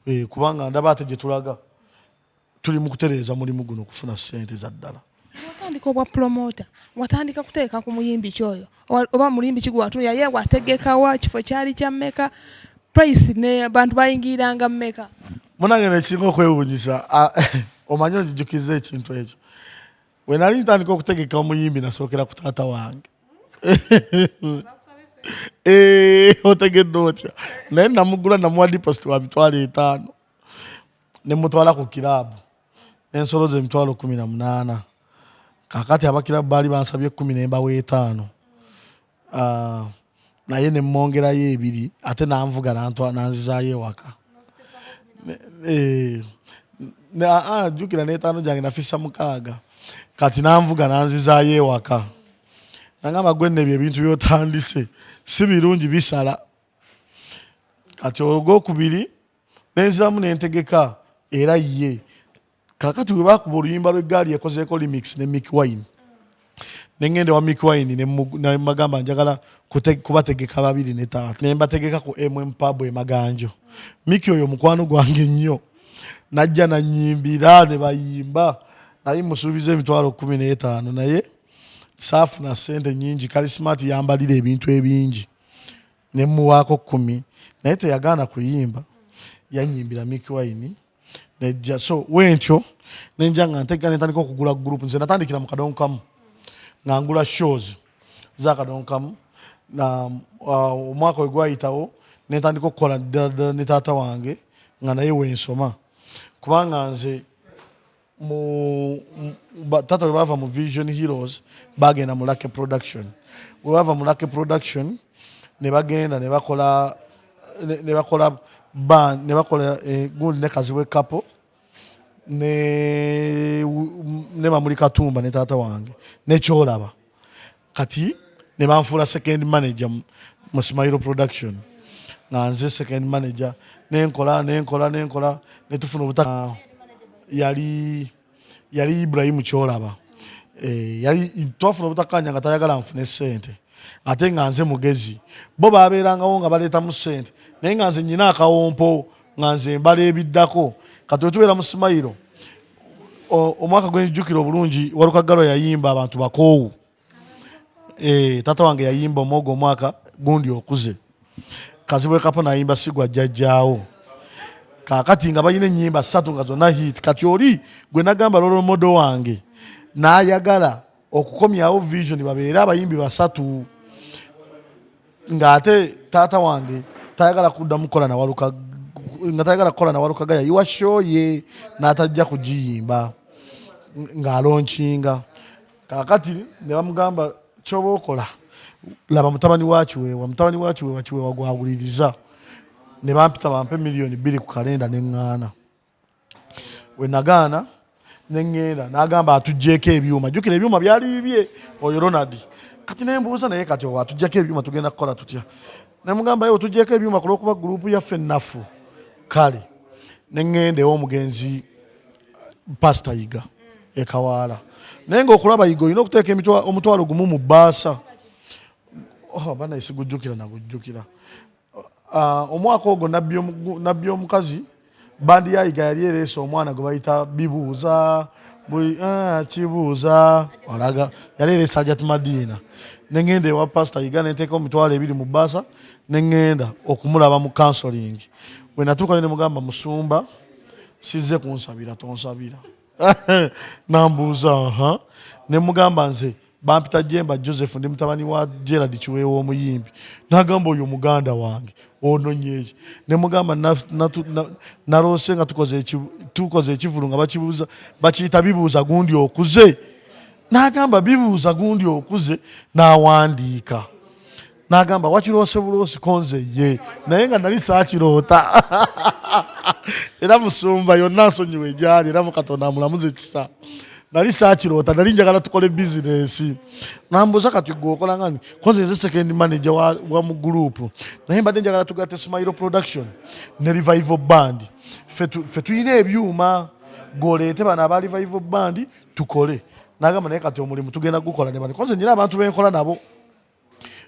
Eh, kubanga ndaba ate gye tulaga tuli mu kutereeza mulimu guno okufuna ssente za ddala. Watandika obwa promoter, watandika kuteeka ku muyimbi kyoyo oba muyimbi ki gwe yaye wategekawa? Kifo kyali kya mmeka? Price ne bantu bayingiriranga mmeka? Munange, nekisinga okwewuunyisa, omanyi onjijukiza ekintu ekyo, bwe nali ntandika okutegeka omuyimbi, nasookera ku taata wange. Eh, otegedde otya? Naye namugula, namuwa deposit wa 50,000, nemutwala ku kiraabu nensoloza 18,000. Kakati abakirabu baali bansabye 10, nembawa 5. Ah, naye nemwongerayo 2, ate nanvuga nanzizaayo ewaka. Eh, ah, ah, jjukira n'etaano gyange nafissa 6. Kati nanvuga nanzizaayo ewaka, nangamba, "Gwe nno ebyo ebintu byotandise si birungi, bisala." Kati ogwokubiri nenziramu nentegeka era ye. Kakati bwe bakuba oluyimba lw'eggaali ekozeeko remix ne Mick Wine, nengenda wa Mick Wine nemagamba, "Njagala kubategeka babiri ne taata." Nembategeka ku MM Pub emaganjo. Mick oyo mukwano gwange nnyo, najja nanyimbira ne bayimba. Nali musuubiza 15,000, naye saafuna sente nyingi. Karismati yambalira ebintu ebingi, nemuwaako 10, naye teyagaana kuyimba, yanyimbira Mick Wine nejja. So wentyo nenja nga ntega, nentandika okugula group. Nze natandikira mu kadonkamu, nga ngula shows zakadonkamu. Na omwaka we gwayitawo nentandika okukola ddala ddala ne taata wange, nga naye wensoma, kubanga nze taata bwe bava mu Vision Heroes bagenda mu Lucky Production. Bwe bava mu Lucky Production ne bagenda ne bakola band, ne bakola gundi ne Kazibwe Kapo ne Mamuli Katumba ne taata wange nekyolaba. Kati ne banfuula second manager mu Smile Production, nga nze second manager. Nenkola, nenkola, nenkola, netufuna obuta. Yali Ibrahimu Kyolaba. Eh, yali twafuna obutakanya nga tayagala nfune sente, ate nga nze mugezi. Bo babeerangawo nga baleetamu sente, naye nga nze nyina akawompo, nga nze mbala ebiddako. Kati wetubeera mu Smile, omwaka gwenjukira obulungi, Walukagalo yayimba "Abantu Bakoowu". Eh, taata wange yayimba omwogo omwaka gundi okuze. Kazibwe Kapo nayimba "Sigwa Jjajjaawo". Kakati nga balina ennyimba ssatu nga zonna hit. Kati oli gwe nagamba role model wange. N'ayagala okukomyawo Vision babeere abayimbi basatu, ng'ate taata wange tayagala kuddamu kukola na Waluka, nga tayagala kukola na Walukaga, yayiwa show ye n'atajja kugiyimba ng'alonkinga. Kaakati ne bamugamba, kyoba okola, laba mutabani wa Kiweewa, mutabani wa Kiweewa, Kiweewa gwaguliriza. Ne bampita bampe 2 million ku kalenda, neŋŋaana. We nagaana neŋŋenda, n'agamba atuggyeko ebyuma. Jjukira ebyuma byali bibye oyo Ronald. Kati nembuuza, naye kati owo atuggyako ebyuma tugenda kukola tutya? Nemugamba, ye otuggyeko ebyuma ku lwokuba gurupu yaffe ennafu. Kale neŋŋenda ew'omugenzi Pasita Yiga ekawaala, naye ngaokulaba Yiga olina okuteeka 10,000 mu bbaasa. Oh, banaye sigujjukira nagujjukira. Omwaka ogwo Nabbi Omukazi bandi ya Yiga yali ereese omwana gwe bayita Bibuuza buli kibuuza olaga, yali ereese Ajat Madiina. Neŋŋenda ewa Pasita Yiga nenteeka 20,000 mu bbaasa, neŋŋenda okumulaba mu counseling. Bwe natuukayo ne mugamba, musumba, sizze kunsabira, tonsabira. Nambuuza, aha. Ne mugamba, nze bampita Jemba Joseph, ndi mutabani wa Gerard Kiweewa omuyimbi. Nagamba, oyo muganda wange, ononyeeki? Ne mugamba, naloose nga tukoze ekivulu nga bakibuuza, bakiyita Bibuuza Gundi Okuze. Nagamba, Bibuuza Gundi Okuze? N'awandiika n'agamba, wakiroose buloosi konze ye, naye nga nali saakiroota. Era musumba yonna nsonyiwa egyali, era mukatonda amulamuze ekisa. Nali saakiroota, nali njagala tukole bizinesi. Nambuuza, kati gwe okola ngani? Konze nze second manager wa mu group, naye mbadde njagala tugatte Smile Production ne Revival Band. Ffe tulina ebyuma, goleete bano aba Revival Band tukole. Nagamba, naye kati omulimu tugenda gukola ne bano? Konze nyina abantu benkola nabo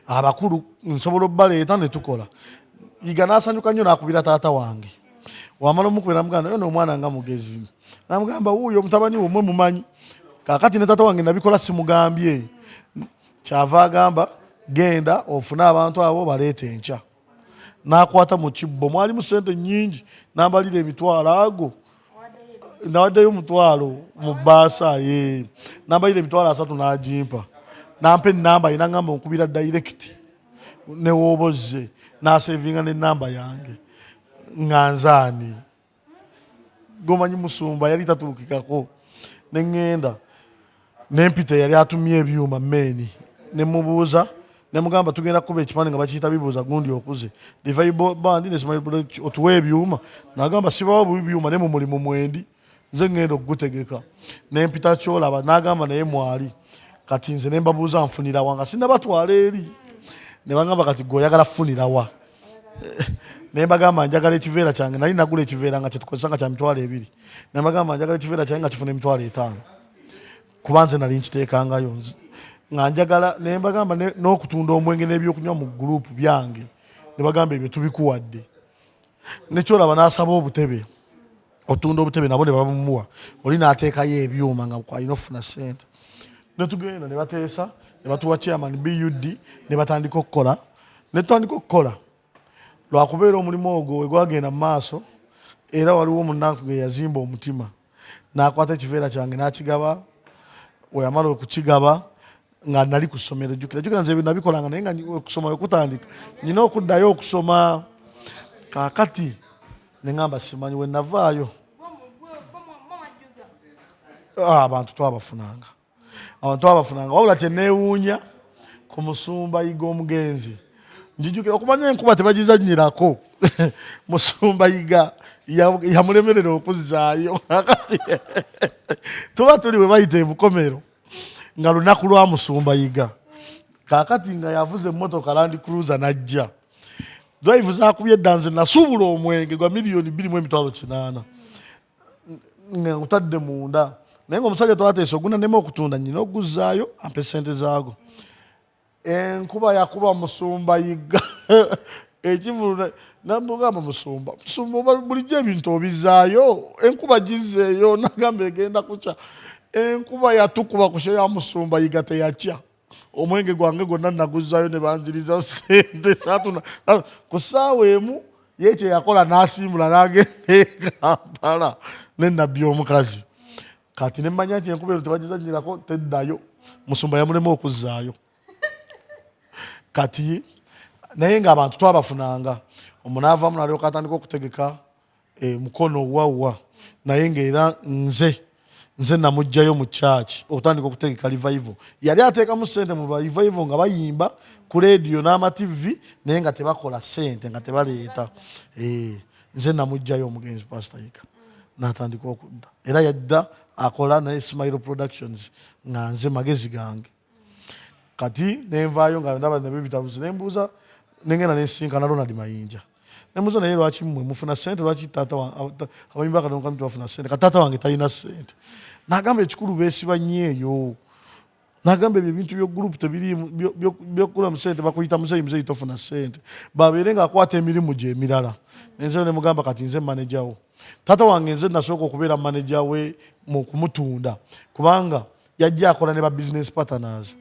abakulu, nsobola obbaleeta ne tukola. Yiga n'asanyuka nnyo, n'akubira taata wange. Wamala omukubira, muganda yo n'omwana nga mugezi, namugamba, wuuyo omutabani wo mwe mumanyi. Kaakati ne taata wange nabikola simugambye, kyava agamba, genda ofune abantu abo baleeta enkya. N'akwata mu kibbo mwalimu sente nnyingi, n'ambalira emitwalo ago, nawaddeyo 10,000 mu bbaasa ye, nambalira 30,000, n'agimpa, nampa enamba ye, nagamba onkubira direct newooba ozze, nasevinga n'enamba yange nga nzaani gomanyi. Musumba yali tatuukikako. Neŋŋenda nempita yali atumye ebyuma meeni, nemubuuza, nemugamba, tugenda kukuba ekipande nga bakiyita Bibuuza Gundi Okuze, Revival Band, otuwa ebyuma? Nagamba, sibawa bubi byuma, ne mu mulimu mwendi nze ŋŋenda okugutegeka. Nempita kyolaba, nagamba, naye mwali kati nze nembabuuza, nfunirawa nga sinabatwala eri? Ne bagamba, kati gwe oyagala kufunirawa? Nembagamba, njagala ekiveera kyange. Nali nagula ekiveera nga kyetukozesa nga kya 20,000. Nembagamba, njagala ekiveera kyange nga kifuna 50,000, kuba nze nali nkiteekangayo nga njagala. Nembagamba, n'okutunda omwenge n'ebyokunywa mu gurupu byange. Ne bagamba, ebyo tubikuwadde. Nekyolaba n'asaba obutebe, otunda obutebe nabo ne babumuwa. Oli n'ateekayo ebyuma nga alina okufuna sente. Netugenda ne bateesa ne batuwa chairman bud, ne batandika okukola, ne tutandika okukola. Lwakubeera omulimu ogwo we gwagenda mu maaso, era waliwo omunanku ge yazimba omutima n'akwata ekiveera kyange n'akigaba. Weyamala okukigaba nga nali ku ssomero, jjukira, jjukira nze ebyo nabikolanga, naye nga okusoma wekutandika nyina okuddayo okusoma. Kaakati neŋŋamba, simanyi we navaayo. Abantu twabafunanga, abantu twabafunanga. Wabula kyeneewuunya ku musumba Yiga omugenzi, njijukira okumanya enkuba tebagizanyirako. Musumba Yiga yamulemerera okuzzaayo. Kati tuba tuli we bayita ebukomero, nga lunaku lwa musumba Yiga. Kaakati nga yavuze emmotoka Land Cruiser, najja drive zakubye edda. Nze nasuubula omwenge gwa 2,800,000 nga ngutadde munda, naye nga omusajja twateesa oguna neme okutunda, nyina okuguzaayo ampe sente zaago. Enkuba yakuba musumba Yiga ekivulu. Namugamba, musumba, musumba, oba bulijjo ebintu obizaayo, enkuba gizzeeyo? Nagamba, egenda kukya. Enkuba yatukuba ku show ya musumba Yiga, teyakya. Omwenge gwange gwonna naguzaayo ne banziriza sente ku ssaawa emu. Ye kye yakola n'asimbula n'agenda e Kampala ne Nabbi Omukazi. Kati ne mmanya nti enkuba ero tebagizannyirako, teddayo. Musumba yamulema okuzzaayo. Kati naye ng'abantu twabafunanga, omunaavamu nalyoka atandika okutegeka eh, mukono wawa, naye ng'era nze nze namugjayo mu church okutandika okutegeka revival. Yali ateekamu sente mu revival nga bayimba ku leediyo n'amativi, naye nga tebakola sente, nga tebaleeta. Eh, nze namugjayo omugenzi Pastor Yiga n'atandika okudda, era yadda akola naye Smile Productions nga nze magezi gange. Kati nenvaayo nga ndaba nabyo bitabuzi, nembuuza, nengenda nensinkana Ronald Mayinja, nemubuuza, naye lwaki mmwe mufuna sente, lwaki taata abayimbi bakadongo tebafuna sente? Kati taata wange talina sente. Nagamba ekikulu beesiba nnyo eyo, nagamba ebyo ebintu byo group tebiriimu byokukula mu sente, bakuyita muzeeyi, muzeeyi tofuna sente, babeere ng'akwata emirimu gye emirala. Nenze nemugamba kati nze manager wo taata wange, nze nasooka okubeera manager we mu kumutunda, kubanga yajja akola ne ba business partners.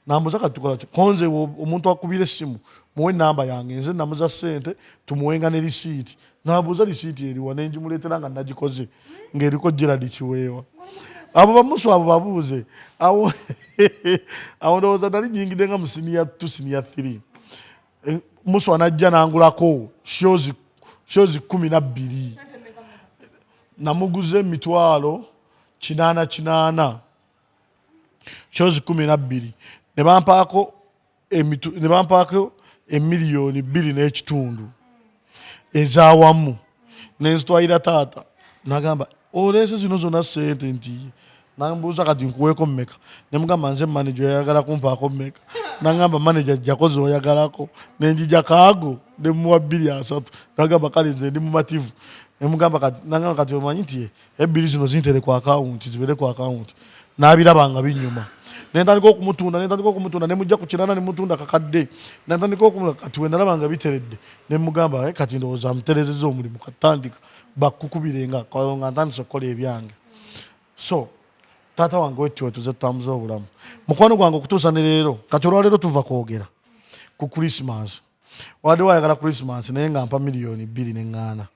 Nambuza kati tukola ki? Konze omuntu akubira essimu muwe namba yange, nze namuza sente, tumuwenga ne risiiti. Nabuuza risiiti eriwa, nengimuleetera nga nagikoze ng'eriko Gerald Kiweewa. Abo bamusu abo babuuze awo awo, ndowooza nali nyingidde nga mu senior 2, senior 3. Eh, musu anajja nangulako shows 12, namuguza emitwalo 8 8, shows 12, ne bampaako 2.5 emiliyoni ezawamu, nenzitwalira taata. Nagamba, oleese zino zonna sente? Nti nambuuza, kati nkuweeko mmeka? Nemugamba, nze manager, oyagala kumpaako mmeka? Nagamba, manager, jjako zoyagalako. Nenjija kaago nemuwa 230. Nagamba, kale nze ndi mumativu. Nemugamba kati, nagamba kati omanyi nti ebbiri zino zintere ku akawunti, zibeere ku akawunti. N'abiraba nga binyuma, nentandika okumutunda, nentandika okumutunda, nemujja ku 800, nemutunda kakadde, nentandika okumula. Kati wenalaba nga biteredde, nemugamba, eh, kati ndowooza muterezeza omulimu, katandika bakukubire nga nga ntandise okukola ebyange. So taata wange wetyo wetuze tutambuza obulamu, mukwano gwange, okutuusa ne leero. Kati olwaleero tuva kwogera ku Christmas, wadde wayagala Christmas, naye nga mpa 2 miliyoni neŋŋaana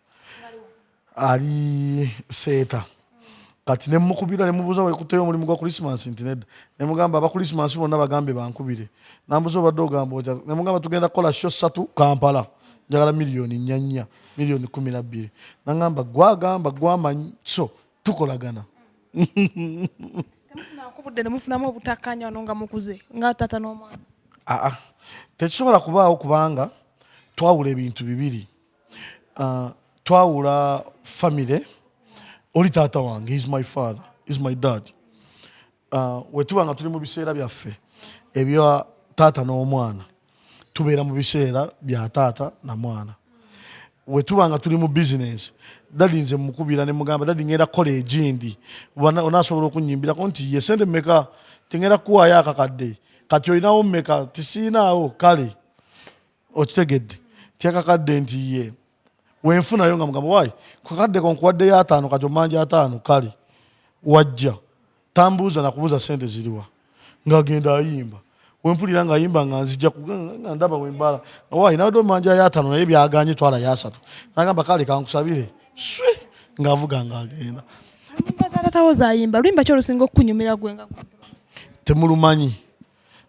ali seeta. Kati nemukubira, nemubuuza, wekuteyo omulimu gwa Christmas? Nti nedda. Nemugamba aba Christmas bonna bagambe bankubire. Nambuuza, obadde ogamba otya? Nemugamba tugenda kukola show 3 Kampala, njagala 4 miliyoni, 12 miliyoni. Nagamba, gwagamba gwamanyi, so tukolagana. Temufunako nemufunamu obutakkaanya wano nga mukuze nga taata n'omwana? Aa, tekisobola kubaawo, kubanga twawula ebintu bibiri. Twawula family. Oli taata wange, is my father, is my dad. Wetuba nga tuli mu biseera byaffe ebya taata n'omwana, tubeera mu biseera bya taata na mwana. Wetuba nga tuli mu business, daddy nze mukubira ne mugamba, daddy, ngenda kukola egindi, onaasobola okunyimbirako? Nti ye, sente mmeka? Tingenda kukuwaayo akakadde. Kati olinawo mmeka? Tisiinaawo. Kale okitegedde, tyakakadde. Nti ye, wenfunayo nga mugamba, wayi kakadde ko nkuwaddeyo 50, kati omanja 50. Kale wajja tambuuza nakubuuza sente ziriwa, ng'agenda ayimba. Wempulira ng'ayimba nga nzija nga ndaba wembala, wayi nawadde omanja yo 50, naye byaganye, twala yo 30. Nagamba, kale kankusabire swe, ng'avuga ng'agenda. Nyimba za taatawo zayimba, luyimba ki olusinga okukunyumira gwe nga gwe? Temulumanyi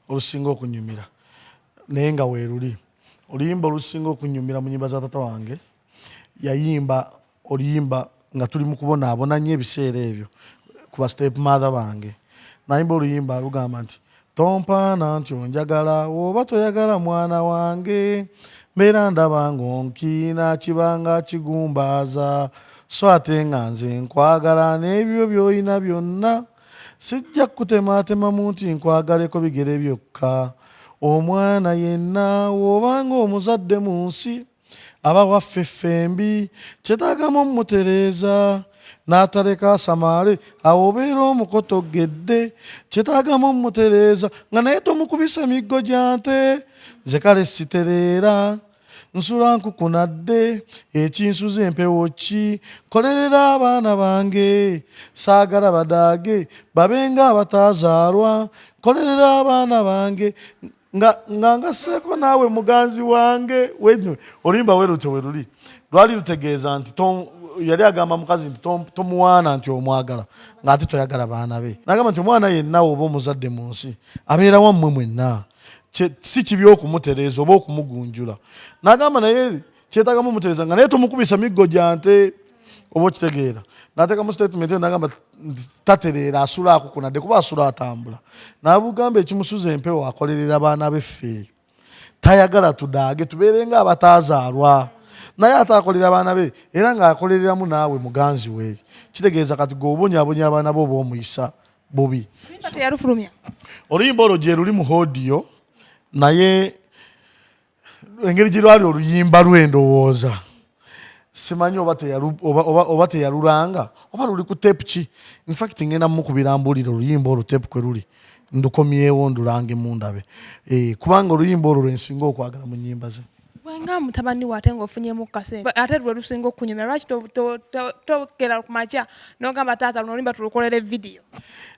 olusinga okunyumira, naye nga weeruli oluyimba olusinga okunyumira mu nyimba za tata wange. Yayimba oluyimba nga tuli mu kubonaabona nnyo ebiseera ebyo ku ba step mother bange. Nayimba oluyimba lugamba nti, tompaana nti onjagala oba toyagala mwana wange, mbeera ndaba ng'onkiina kibanga kigumbaaza, so ate nga nze nkwagala n'ebyo by'olina byonna, sijja kukutematemamu nti nkwagaleko bigere byokka. Omwana yenna w'obanga omuzadde mu nsi aba waffe ffembi, kyetaagamu mmutereeza n'ataleka asamaale, awo obeera omukotogedde. Kyetaagamu mmutereeza nga naye tomukubisa miggo gya nte. Nze kale sitereera, nsula nkukunadde, ekinsuza empewo ki? Kolerera abaana bange, saagala badaage babenga abatazaalwa. Kolerera abaana bange nga nga ngasseeko naawe muganzi wange. Oluyimba we lutyo we luli, lwali lutegeeza nti Yali agamba mukazi nti tomuwaana nti omwagala ng'ate toyagala baana be. Nagamba nti omwana yenna oba omuzadde mu nsi abeera wammwe mwenna, si kibi okumutereeza oba okumugunjula. Nagamba naye kyetagamu omutereeza nga naye tomukubisa miggo gya nte, oba okitegeera. Nateekamu statement eyo, nagamba tatereera, asula akukunadde kuba asula atambula. Nabugamba ekimusuza empewo, akolerera baana beffe, tayagala tudaage tubeere nga abatazaalwa, naye ate akolera abaana be era ng'akolereramu naawe muganzi we. Kitegeeza kati gwe obonyabonya abaana bo oba omuyisa bubi. Teyalufulumya. Oluyimba olwo gye luli mu audio, naye engeri gye lwali oluyimba lw'endowooza simanyi oba oba teyalulanga oba luli ku tape ki. Infact ngenda mukubira mbuulire oluyimba olwo tape kwe luli, ndukomyewo ndulange mundabe, kubanga oluyimba olwo lwensinga okwagala mu nnyimba ze. Bwenga mutabani we ate ng'ofunyemu kasente ate lwe lusinga okukunyumira, lwaki tokera ku makya n'ogamba taata luno oluyimba tulukolere vidiyo?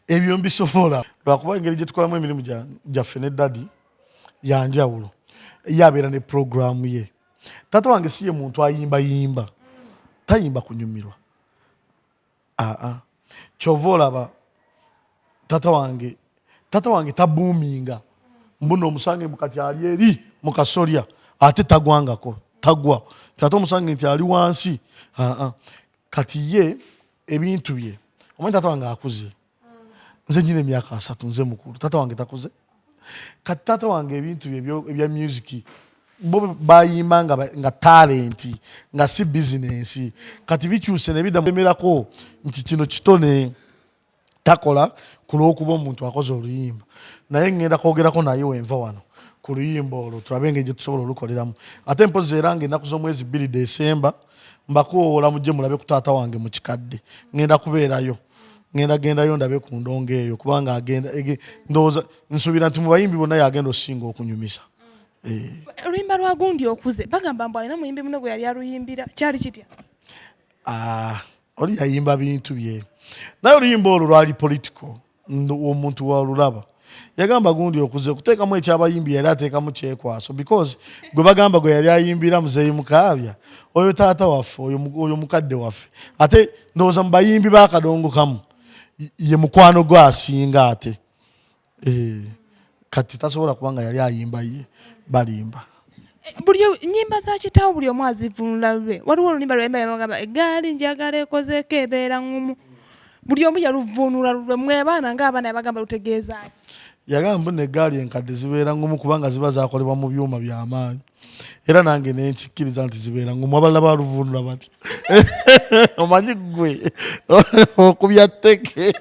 Ebyo mbisobola, lwakuba engeri gye tukolamu emirimu gyaffe ne daddy yanjawulo. Ye abeera ne puroguramu ye. Taata wange si ye muntu ayimbayimba, tayimba kunyumirwa. Aa, kyova olaba tata wange tabuuminga mbuno. Omusange mukati ali eri mukasolya ate tagwangako, tagwa. Ate omusange nti ali wansi. Aa, kati ye ebintu bye omanyi, tata wange akuze, nze nyina emyaka 30, nze mukulu, tata wange takuze. Kati taata wange ebintu bye ebya music bo bayimba nga talent, nga si bizinensi. Kati bikyuse ne biddamerako nti kino kitone takola ku lw'okuba omuntu akoze oluyimba. Naye ŋŋenda kwogerako naye wenva wano ku luyimba olwo, tulabe engeri gye tusobola olukoleramu. Ate mpozi era nga ennaku z'omwezi 2 Desemba mbakuwoola mujje mulabe ku taata wange mu kikadde. Ŋŋenda kubeerayo, ŋŋenda gendayo ndabe ku ndongo eyo, kubanga agenda ndowooza nsuubira nti mu bayimbi bonna yagenda osinga okunyumisa. Oluyimba lwa gundi okuze bagamba mbu alina muyimbi muno gwe yali aluyimbira, kyali kitya? Ah, oli yayimba bintu bye, naye oluyimba olwo lwali political. Omuntu walulaba yagamba gundi okuze okuteekamu ekyabayimbi yali ateekamu kyekwaso, because gwe bagamba gwe yali ayimbira Muzeeyi Mukaabya, oyo taata waffe, oyo mukadde waffe. Ate ndowooza mu bayimbi bakadongo kamu ye mukwano gwe asinga. Ate kati tasobola kubanga yali ayimba ye balimba. Buli nyimba za kitaawo buli omu azivunula lwe. Waliwo oluyimba lwayimba yagamba eggaali njagala ekozeeko ebeera ŋŋumu, buli omu yaluvunula lulwe. Mwe abaana ng'abaana yabagamba lutegeeza ki? Yagamba mbu negaali enkadde zibeera ngumu kubanga ziba zakolebwa mu byuma byamaanyi, era nange nenkikkiriza nti zibeera ngumu. Abalala baluvunula batya? Omanyi gwe okubya tteke.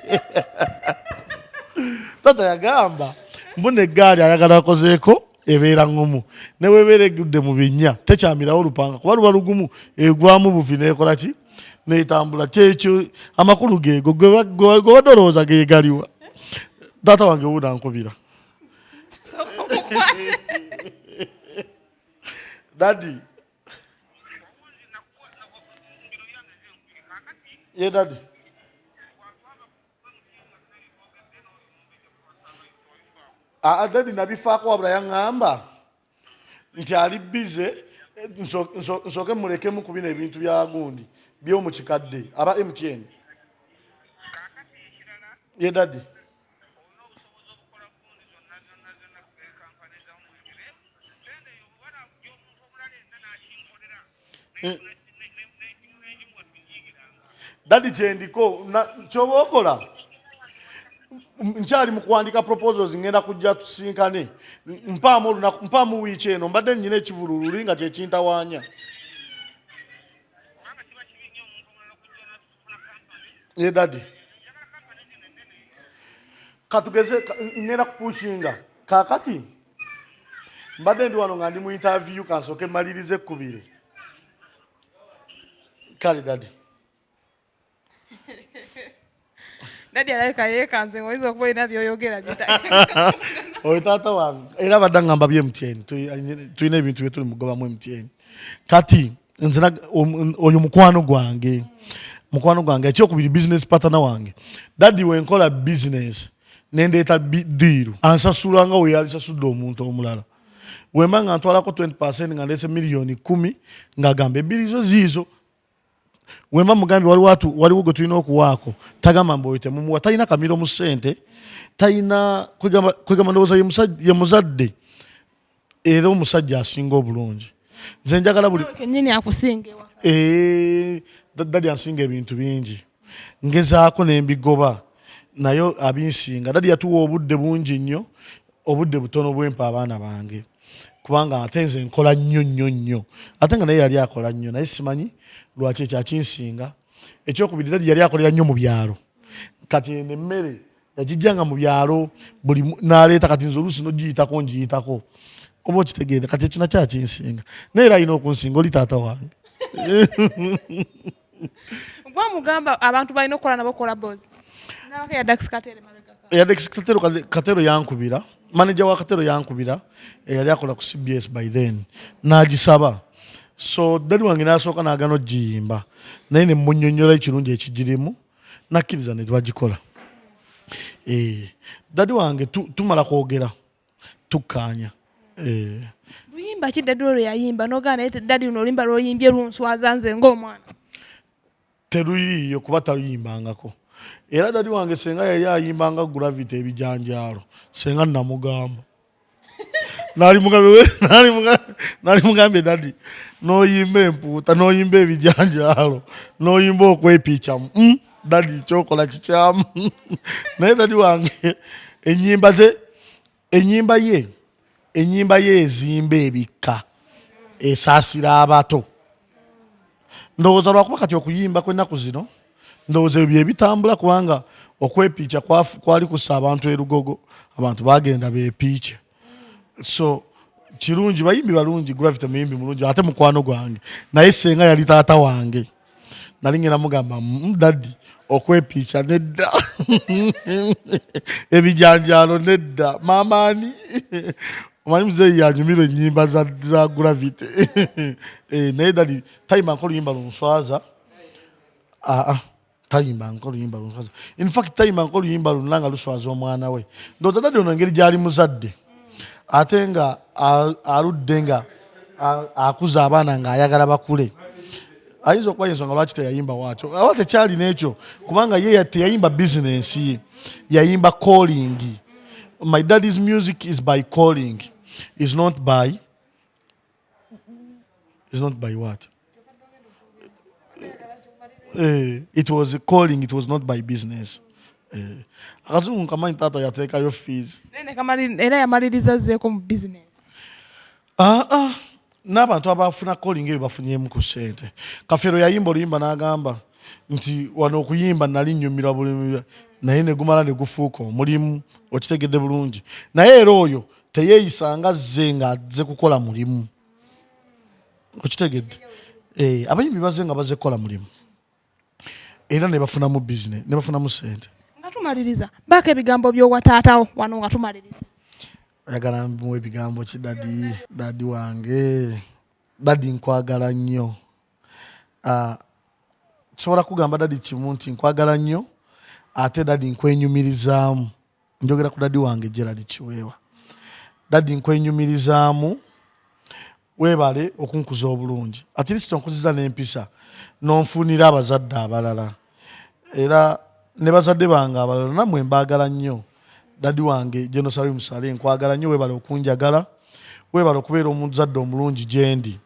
Tata yagamba mbu negaali ayagala akozeeko ebeera ngumu, newebeera egudde mu binnya tekyamirawo lupanga kuba luba lugumu, egwamu buvi nekola ki netambula. Kyekyo amakulu geego gwe badde olowooza gegaliwa. Taata wange wuuna nkubira. Sooka omukwate. Daddy ye daddy. Aa, daddy nabifaako, wabula yaŋŋamba nti ali busy, nsooke mulekemu ku bino ebintu bya gundi by'omukikadde aba MTN. Ye daddy. Olina obusobozi obukola gundi zonna zonna zonna kampani zammwe, sente eyo bwe banajja omuntu omulala yenna n'akinkolera nengimuwa tugiyingiranga. Daddy, kyendiko kyoba okola, nkyali mu kuwandika proposals, ngenda kujja tusinkane. Mpaamu olunaku, mpaamu wiiki eno, mbadde nnyina ekivulululi nga kyekintawaanya. Kubanga kiba kibi nnyo omuntu omulala okujja n'atufuna kampani. Ye daddy. Njagala kampani ennene ennene. Katugeze ngenda kupushinga. Kakati mbadde ndi wano nga ndi mu interview, kansooke malirize ekkubire. Kale daddy. Daddy alabika yeekanze ngaoyinza okuba olina byoyogera. Oyo taata wange era abadde aŋŋamba bya MTN, tulina ebintu bye tuli mugobamu MTN. Kati nze oyo mukwano gwange, mukwano gwange. Ekyokubiri, business partner wange daddy. Wenkola business nendeeta deal, ansasula nga we yalisasudde omuntu omulala. Wemba nga ntwalako 20, nga ndeese 10 miliyoni ng'agamba ebbiri zo ziizo. Wemba mugambye waliwo atu waliwo gwe tulina okuwaako, tagamba mbu oyo temumuwa. Talina kamiro mu ssente, talina kwegamba kwegamba ndowooza ye muzadde era omusajja asinga obulungi. Nze njagala buli Kenyini akusinga ewaka. Eh, daddy ansinga ebintu bingi, ngezaako nembigoba naye abinsinga. Daddy yatuwa obudde bungi nnyo, obudde butono bwempa abaana bange, kubanga ate nze nkola nnyo nnyo nnyo, ate nga naye yali akola nnyo, naye simanyi lwaki ekyo akinsinga. Ekyokubiri, daddy yali akolera nnyo mu byalo, kati eno emmere yagijjanga mu byalo buli n'aleeta, kati nze oluusi nogiyitako ngiyitako, oba okitegeere. Kati ekyo nakyo akinsinga, naye era alina okunsinga, oli taata wange. Gwamugamba abantu balina okukola nabo collabos nabako ya Dax Kartel mabegako. Eya Dax Katero, Katero yankubira, manager wa Katero yankubira, eyali akola ku CBS by then, n'agisaba. So daddy wange n'asooka n'agana ogiyimba, naye ne munyonnyola ekirungi ekigirimu, nakkiriza ne twagikola. Daddy wange tumala kwogera tukkaanya. Luyimba ki daddy olwo yayimba nogaa naye daddy luno oluyimba lwoyimbye lunswaza nze ng'omwana? Teruyiiyo kuba taluyimbangako. Era daddy wange senga yali ayimbanga Gravity ebijanjaalo, senga namugamba nali mugambye, "Daddy, n'oyimba empuuta, n'oyimba ebijanjaalo, n'oyimba okwepiicamu, daddy kyokola kikyamu." Naye daddy wange enyimba ze, enyimba ye ezimba ebikka, esaasira abato. Ndowooza lwakuba kati okuyimba kw'ennaku zino, ndowooza ebyo byebitambula, kubanga okwepiica kwali kussa abantu erugogo, abantu bagenda beepiice. So kirungi, bayimbi balungi, Gravity muyimbi mulungi ate mukwano gwange, naye senga yali taata wange, nali ngenda mugamba, daddy, okwepiica nedda, ebijanjaalo nedda." Maamaani omanyi muzeeyi yanyumirwa ennyimba za Gravity. Naye daddy tayimba nko oluyimba lunswaza. Aa, tayimba nko oluyimba lunswaza. In fact, tayimba nko oluyimba luna nga luswaza omwana we. Ndowooza daddy ono engeri gyali muzadde ate nga aludde nga akuza abaana ng'ayagala bakule, ayinza okuba ensonga lwaki teyayimba waatyo, aba tekyali n'ekyo, kubanga ye teyayimba bizinensi ye, yayimba calling. My daddy's music is by calling, is not by what? It was a calling, it was not by business. Akazungu nkamanyi, taata yateekayo fees. Naye era yamaliriza azzeeko mu bizinesi. Ah, ah. N'abantu abafuna calling eyo bafunyemu ku ssente. Kafeero yayimba oluyimba n'agamba nti wano okuyimba nali nnyumirwa bulimi, naye ne gumala ne gufuuka omulimu. Okitegedde bulungi? Naye era oyo teyeeyisanga zze ng'azze kukola mulimu. Okitegedde? Abayimbi bazze nga bazze kukola mulimu, era ne bafunamu business, ne bafunamu ssente. Nga tumaliriza, baako ebigambo by'owa taatawo wano nga tumaliriza. Oyagala muwa ebigambo ki daddy? Daddy wange, daddy, nkwagala nnyo. Ah, sobola kugamba daddy kimu nti nkwagala nnyo, ate daddy nkwenyumirizaamu. Njogera ku daddy wange Gerald Kiweewa. Daddy, nkwenyumirizaamu, weebale okunkuza obulungi, at least onkuziza n'empisa, n'onfunira abazadde abalala, era ne bazadde bange abalala nammwe mbaagala nnyo. Daddy wange General Salim Saleh, nkwagala nnyo, weebale okunjagala, weebale okubeera omuzadde omulungi gye ndi,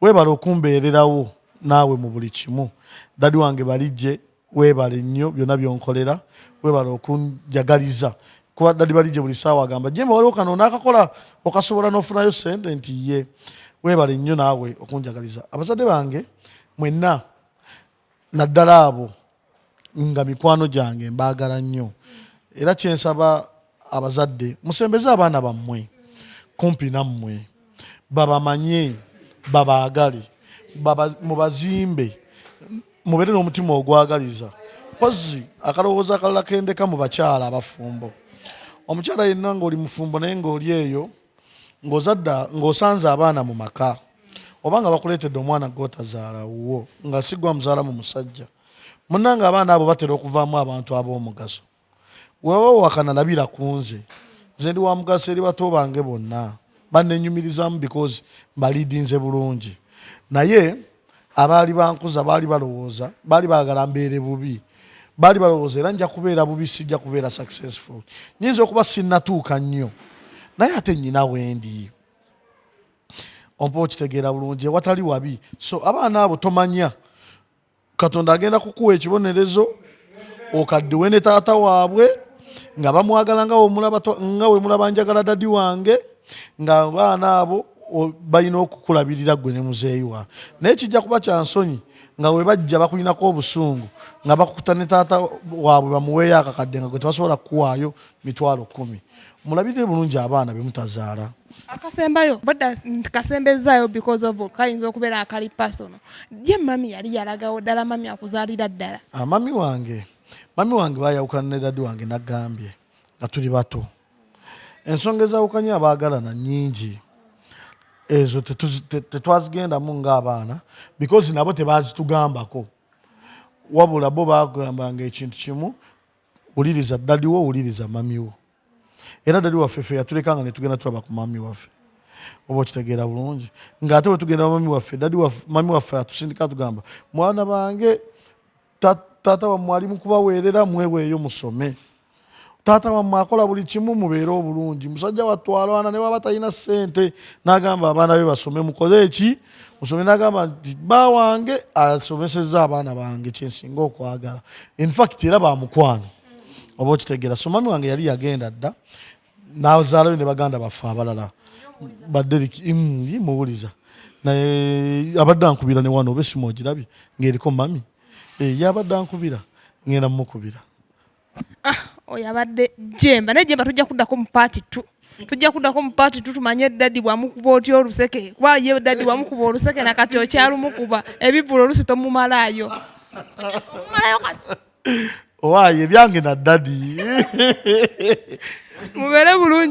weebale okumbeererawo naawe mu buli kimu. Daddy wange Balijje, weebale nnyo byonna byonkolera, weebale okunjagaliza, kuba daddy Balijje buli ssaawa agamba, "Jemba, waliwo kano n'akakola okasobola n'ofunayo ssente," nti ye. Weebale nnyo naawe okunjagaliza. Abazadde bange mwenna, naddala abo nga mikwano gyange, mbaagala nnyo. Era kyensaba abazadde, musembeze abaana bammwe kumpi nammwe, babamanye, babaagale, mubazimbe, mubeere n'omutima ogwagaliza. Pozi akalowoozo akalala kendeka mu bakyala abafumbo, omukyala yenna ng'oli mufumbo naye ng'oli eyo ng'ozadda, ng'osanze abaana mu maka, oba nga bakuleetedde omwana gw'otazaala wuwo, nga si gwa muzaala mu musajja munnange, abaana abo batera okuvaamu abantu ab'omugaso. Webaba wewakana, labira ku nze, nze ndi wa mugaso eri bato bange bonna, banenyumirizaamu because mbaleadinze bulungi. Naye Abaali bankuza baali balowooza, baali baagala mbeere bubi, baali balowooza era nja kubeera bubi, sijja kubeera successful. Nyinza okuba sinnatuuka nnyo, naye ate nnyina wendi ompa okitegeera bulungi ewatali wabi. So abaana abo tomanya, Katonda agenda kukuwa ekibonerezo okaddiwe ne taata waabwe nga bamwagala nga wemulaba, nga wemulaba njagala daddy wange, nga abaana abo balina okukulabirira gwe ne muzeeyi wa. Naye kijja kuba kya nsonyi nga we bajja bakulinako obusungu nga bakukuta ne taata waabwe bamuweeyo akakadde nga gwe tebasobola kukuwaayo 100,000. Mulabirire bulungi abaana be mutazaala. Akasembayo bodda kasembezaayo because of kayinza okubeera akali personal. Ye mami yali yalagawo ddala? Mami akuzaalira ddala? Ah, mami wange bayawukana ne daddy wange, nagambye nga tuli bato. Ensonga ezawukanye abaagalana nyingi, ezo tetwazigendamu ng'abaana because nabo tebazitugambako, wabula bo bagambanga ekintu kimu: wuliriza daddy wo, wuliriza mami wo. Era daddy waffe ffe yatuleka nga netugenda tulaba ku mami waffe, oba okitegeera bulungi, ng'ate bwe tugenda mami waffe, daddy waffe, mami waffe atusindika atugamba, "Mwana bange, taata wammwe ali mu kubaweerera, mweweeyo musome. Taata wammwe akola buli kimu mubeere obulungi. Musajja wattu alwana ne waba talina ssente, n'agamba abaana be basome, mukole eki, musome." N'agamba nti ba wange asomesezza abaana bange, kyensinga okwagala. Infact era bamukwano, oba okitegeera. So mami wange yali yagenda dda nazaalayo ne baganda baffe abalala baderiki. Muwuliza naye abadde ankubira ne wano, oba esimu ogirabye ng'eriko mami. Eh, yabadde ankubira, ngenda mumukubira. Ah, oyo abadde Jemba. Naye Jemba, tujja kuddako mu part two, tujja kuddako mu part two tumanye daddy bwamukuba otya oluseke, kuba ye daddy wamukuba oluseke nakati okyalumukuba ebivvulu olusi tomumalaayo, omumalayo kati. Owaaye ebyange na daddy. Mubeere bulungi.